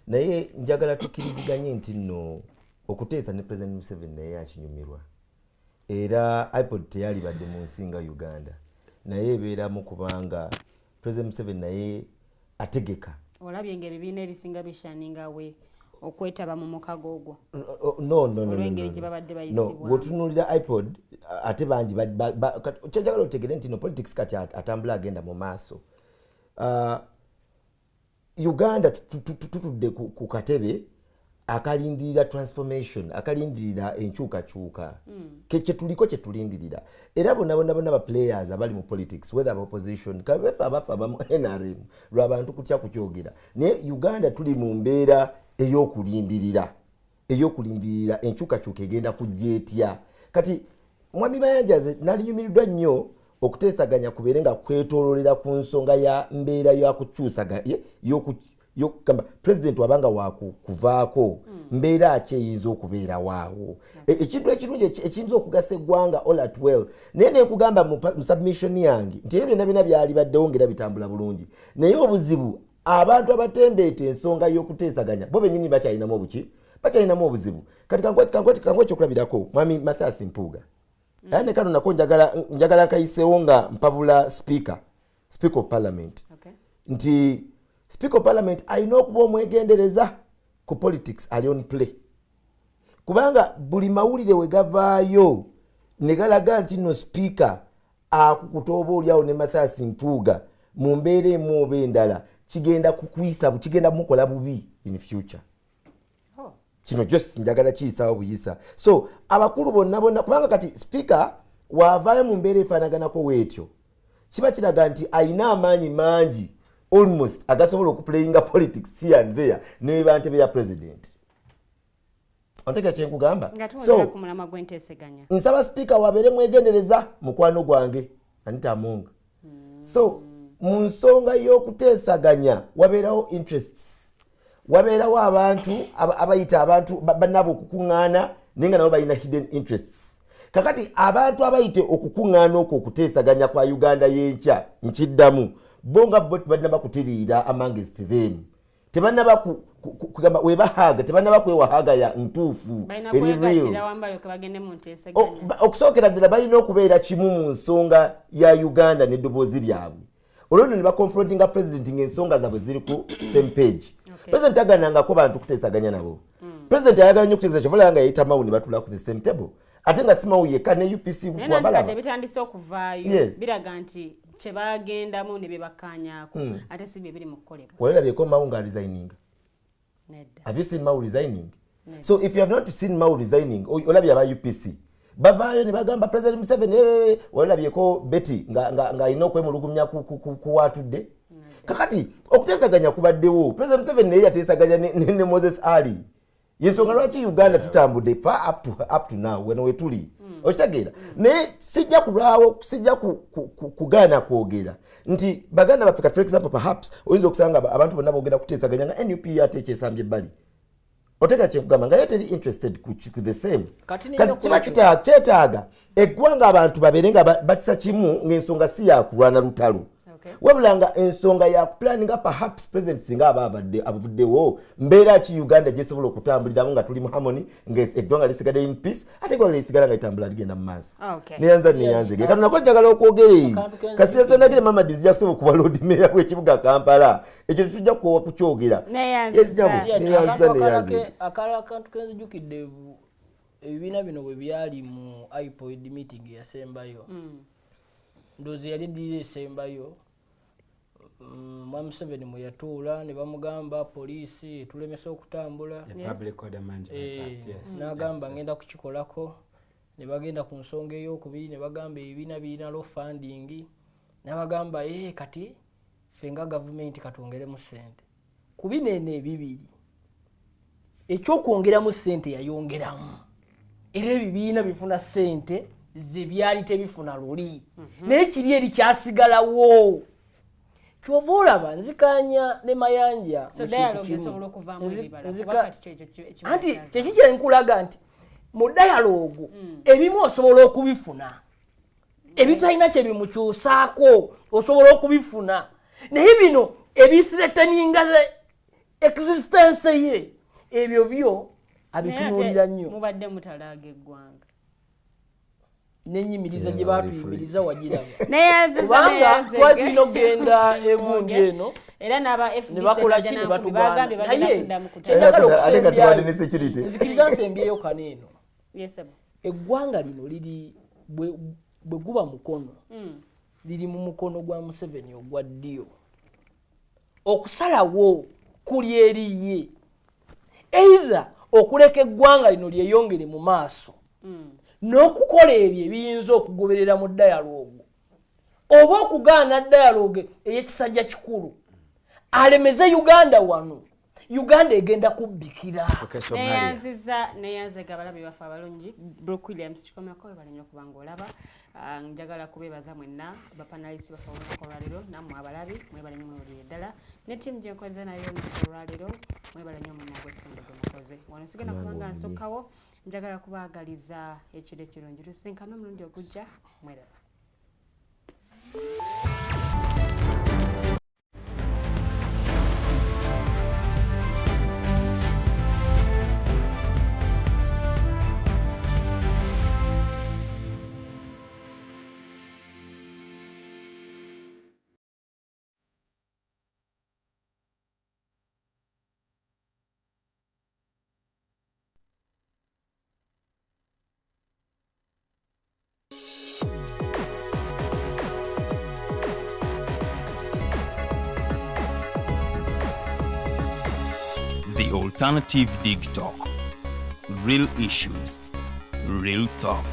naye njagala tukkiriziganye nti nno okuteesa ne President Museveni naye akinyumirwa, era IPOD teyalibadde mu nsi nga Uganda, naye ebeeramu kubanga President Museveni naye ategeka. Olabye ngaebibiina ebisinga bishunninga we okwetaba mu mukago ogwo No. olw'engeri No, gye babadde no. bayisibwamu. Bw'otunuulira IPOD, ate bangi kyenjagala otegere nti no, politics kati atambula agenda mu maaso. Uganda tutudde ku katebe akalindirira transformation, akalindirira enkyukakyuka. Kyetuliko kyetulindirira, era bonna bonna bonna ba players abali mu politics, whether aba opposition, kabefe abafe abamu NRM, lwabantu kutya kukyogera, naye Uganda tuli mu mbeera ey'okulindirira enkyukakyuka egenda kujja etya. Kati mwami Mayanja, nze nalinyumiriddwa nnyo okuteesaganya kubeere nga kwetoololera ku nsonga ya mbeera yakukyusaga yokugamba president wabanga wakuvaako, mbeera ki eyinza okubeerawaawo? Ekintu ekirungi ekiyinza okugasa eggwanga all at well. Naye nekugamba mu submission yange nti ebyo byonna byonna byali baddewo ngaera bitambula bulungi, naye obuzibu abantu abatembeeta ensonga y'okuteesaganya bo bennyini bakyalinamu obuki, bakyalinamu obuzibu. Kati kankuwe ekyokulabirako, mwami Mathias Mpuuga. Era ne kano nako njagala nkayiseewo nga mpabula speaker of parliament nti speaker of parliament alina okuba omwegendereza ku politics ali on play, kubanga buli mawulire we gavaayo ne galaga nti no, speaker akukuta oba oliawo ne Mathias Mpuuga mu mbeera emu oba endala, kigenda kukuyisa, kigenda mukola bubi in future. Kino just njagala kiyisaawo buyisa. So abakulu bonna bonna, kubanga kati speaker waavaayo mu mbeera efaanaganako weetyo, kiba kiraga nti ayina amaanyi mangi almost agasobola okuplayinga politics here and there neba ntebe ya president. Ontegera kyenkugamba? Nga So tuwozera ku mulamwa gw'enteeseganya. Nsaba sipiika wabeere mwegendereza, mukwano gwange Anita Among. So mu nsonga y'okuteesaganya wabeerawo interests, wabeerawo abantu abayita abantu bannaabwe okukuŋŋaana, naye nga nabo balina hidden interests. Kakati abantu abayite okukuŋŋaana okwo okuteesaganya kwa Uganda y'enkya, nkiddamu, bo nga bo tebannaba kutiriira amongst them, tebannaba kugamba webahaga, tebannaba kwewa hug ya ntuufu Balina eri real. kwegattira wamu balyoke bagende mu nteeseganya. Okusookera ddala balina okubeera kimu mu nsonga ya Uganda n'eddoboozi lyabwe, olwo nno ne baconfrontinga president ng'ensonga zaabwe ziri ku same page. President aganangako bantu kuteesaganya nabo. President ayagala nnyo okutegeeza, kyova olaba nga yayita Mao ne batula ku the same table, ate nga si Mao yekka, ne UPC Naye nandi kati bwabalaba. ebitandise okuvaayo biraga nti kye bagendamu ne bye bakkaanyaako ate si bye biri mu kukolebwa. Walalabyeko Mao nga resigninga? Have you seen Mao resigning? So if you have not seen Mao resigning, olabye aba UPC bavaayo ne bagamba President Museveni, walabyeko Betty ng'alina okwemulugumya ku waatudde. Kakati okuteesaganya kubaddewo. President Museveni naye yateesaganya ne Moses Ali. Yensonga lwaki Uganda tutambudde far up to now weno wetuli. Okitegeera? Naye sijja kulwawo, sijja kugaana kwogera nti baganda baffe kati, for example, perhaps oyinza okusanga abantu bonna boogera kuteesaganya nga NUP ate ekyesambye ebbali. Otegeera kyenkugamba? Nga yo teri interested ku the same. Kati kati kiba kyetaaga eggwanga abantu babeere nga batisa kimu, ng'ensonga si yakulwana lutalo, wabula nga ensonga ya kuplanninga. Perhaps president singa aba abadde avuddewo, mbeera ki Uganda gyesobola okutambuliramu nga tuli mu harmony, nga eggwanga lisigadde in peace, ate eggwanga lisigala nga litambula ligenda mu maaso? Neyanza neyanzege. Kano nako njagala okwogera eyi kasiyasandagire Mamadi nzija kusobola okuba lord mayor w'ekibuga Kampala. Ekyo tetujja kukyogera. Yes, nyabo, neyanza neyanzege. Akalala akantu kenzijukidde, ebibiina bino bwe byali mu IPOD meeting eyasembayo, ndowooza yali eddirira esembayo, mwami Museveni mwe yatuula ne bamugamba poliisi etulemesa okutambula. The Public Order Management Act, yes. N'agamba ngenda kukikolako. Ne bagenda ku nsonga eyokubiri ne bagamba ebibiina birina low funding, n'abagamba, kati ffe nga gavumenti katwongeremu ssente ku bino eno ebibiri." Ekyokwongeramu ssente yayongeramu, era ebibiina bifuna ssente ze byali tebifuna luli, naye kiri eri kyasigalawo. Kyova olaba nzikanya ne Mayanja So mu kintu dialogue kimu. esobola okuvaamu ebibala, kuba kati kyekyo Anti kyeki kyenkulaga nti mu dialogue ebimu osobola okubifuna, ebitalina kyebimukyusaako osobola okubifuna, naye bino ebithreateninga the existence ye, ebyo byo abitunuulira nnyo. Mubadde mutalaaga eggwanga. Nenyimiriza gye Yeah, bali batuyimiriza wagiraba, Neyanziza, kubanga neyanzege. twali tulina okugenda egundi eno Era n'aba ne bakola ki, ne batugaana. bagambye bagenda Naye kuddamu kutandika. kyenjagala Ate nga tubadde ne okusembyayo, security. nzikiriza nsembyeyo kano eno. Yes, sir. Eggwanga lino liri bwe guba mukono, liri mu mukono gwa Museveni ogwa ddyo. Okusalawo kuli eri ye, either okuleka eggwanga lino lyeyongere mu maaso n'okukola ebyo ebiyinza okugoberera mu dialogue, oba okugaana dialogue ey'ekisajja kikulu alemeze Uganda wano. Uganda egenda kubbikira. Okay, Somalia. Neyanziza, neyanzega abalabi baffe abalungi. Brook Williams kikomeko, webale nnyo okubanga olaba. Ah, njagala kubeebaza mwenna bapanalisi baffe olunaku olwaleero, nammwe abalabi mwebale nnyo, mwebaliire ddala, ne ttiimu gyenkoze nayo olunaku olwaleero, mwebale nnyo omulimu ogw'ettondo gwe mukoze wano. Sigenda kubanga nsukkawo, njagala kubaagaliza ekiro ekirungi. Tusinkane omulundi ogujja. Mweraba. The Alternative Dig Talk. Real issues, real talk.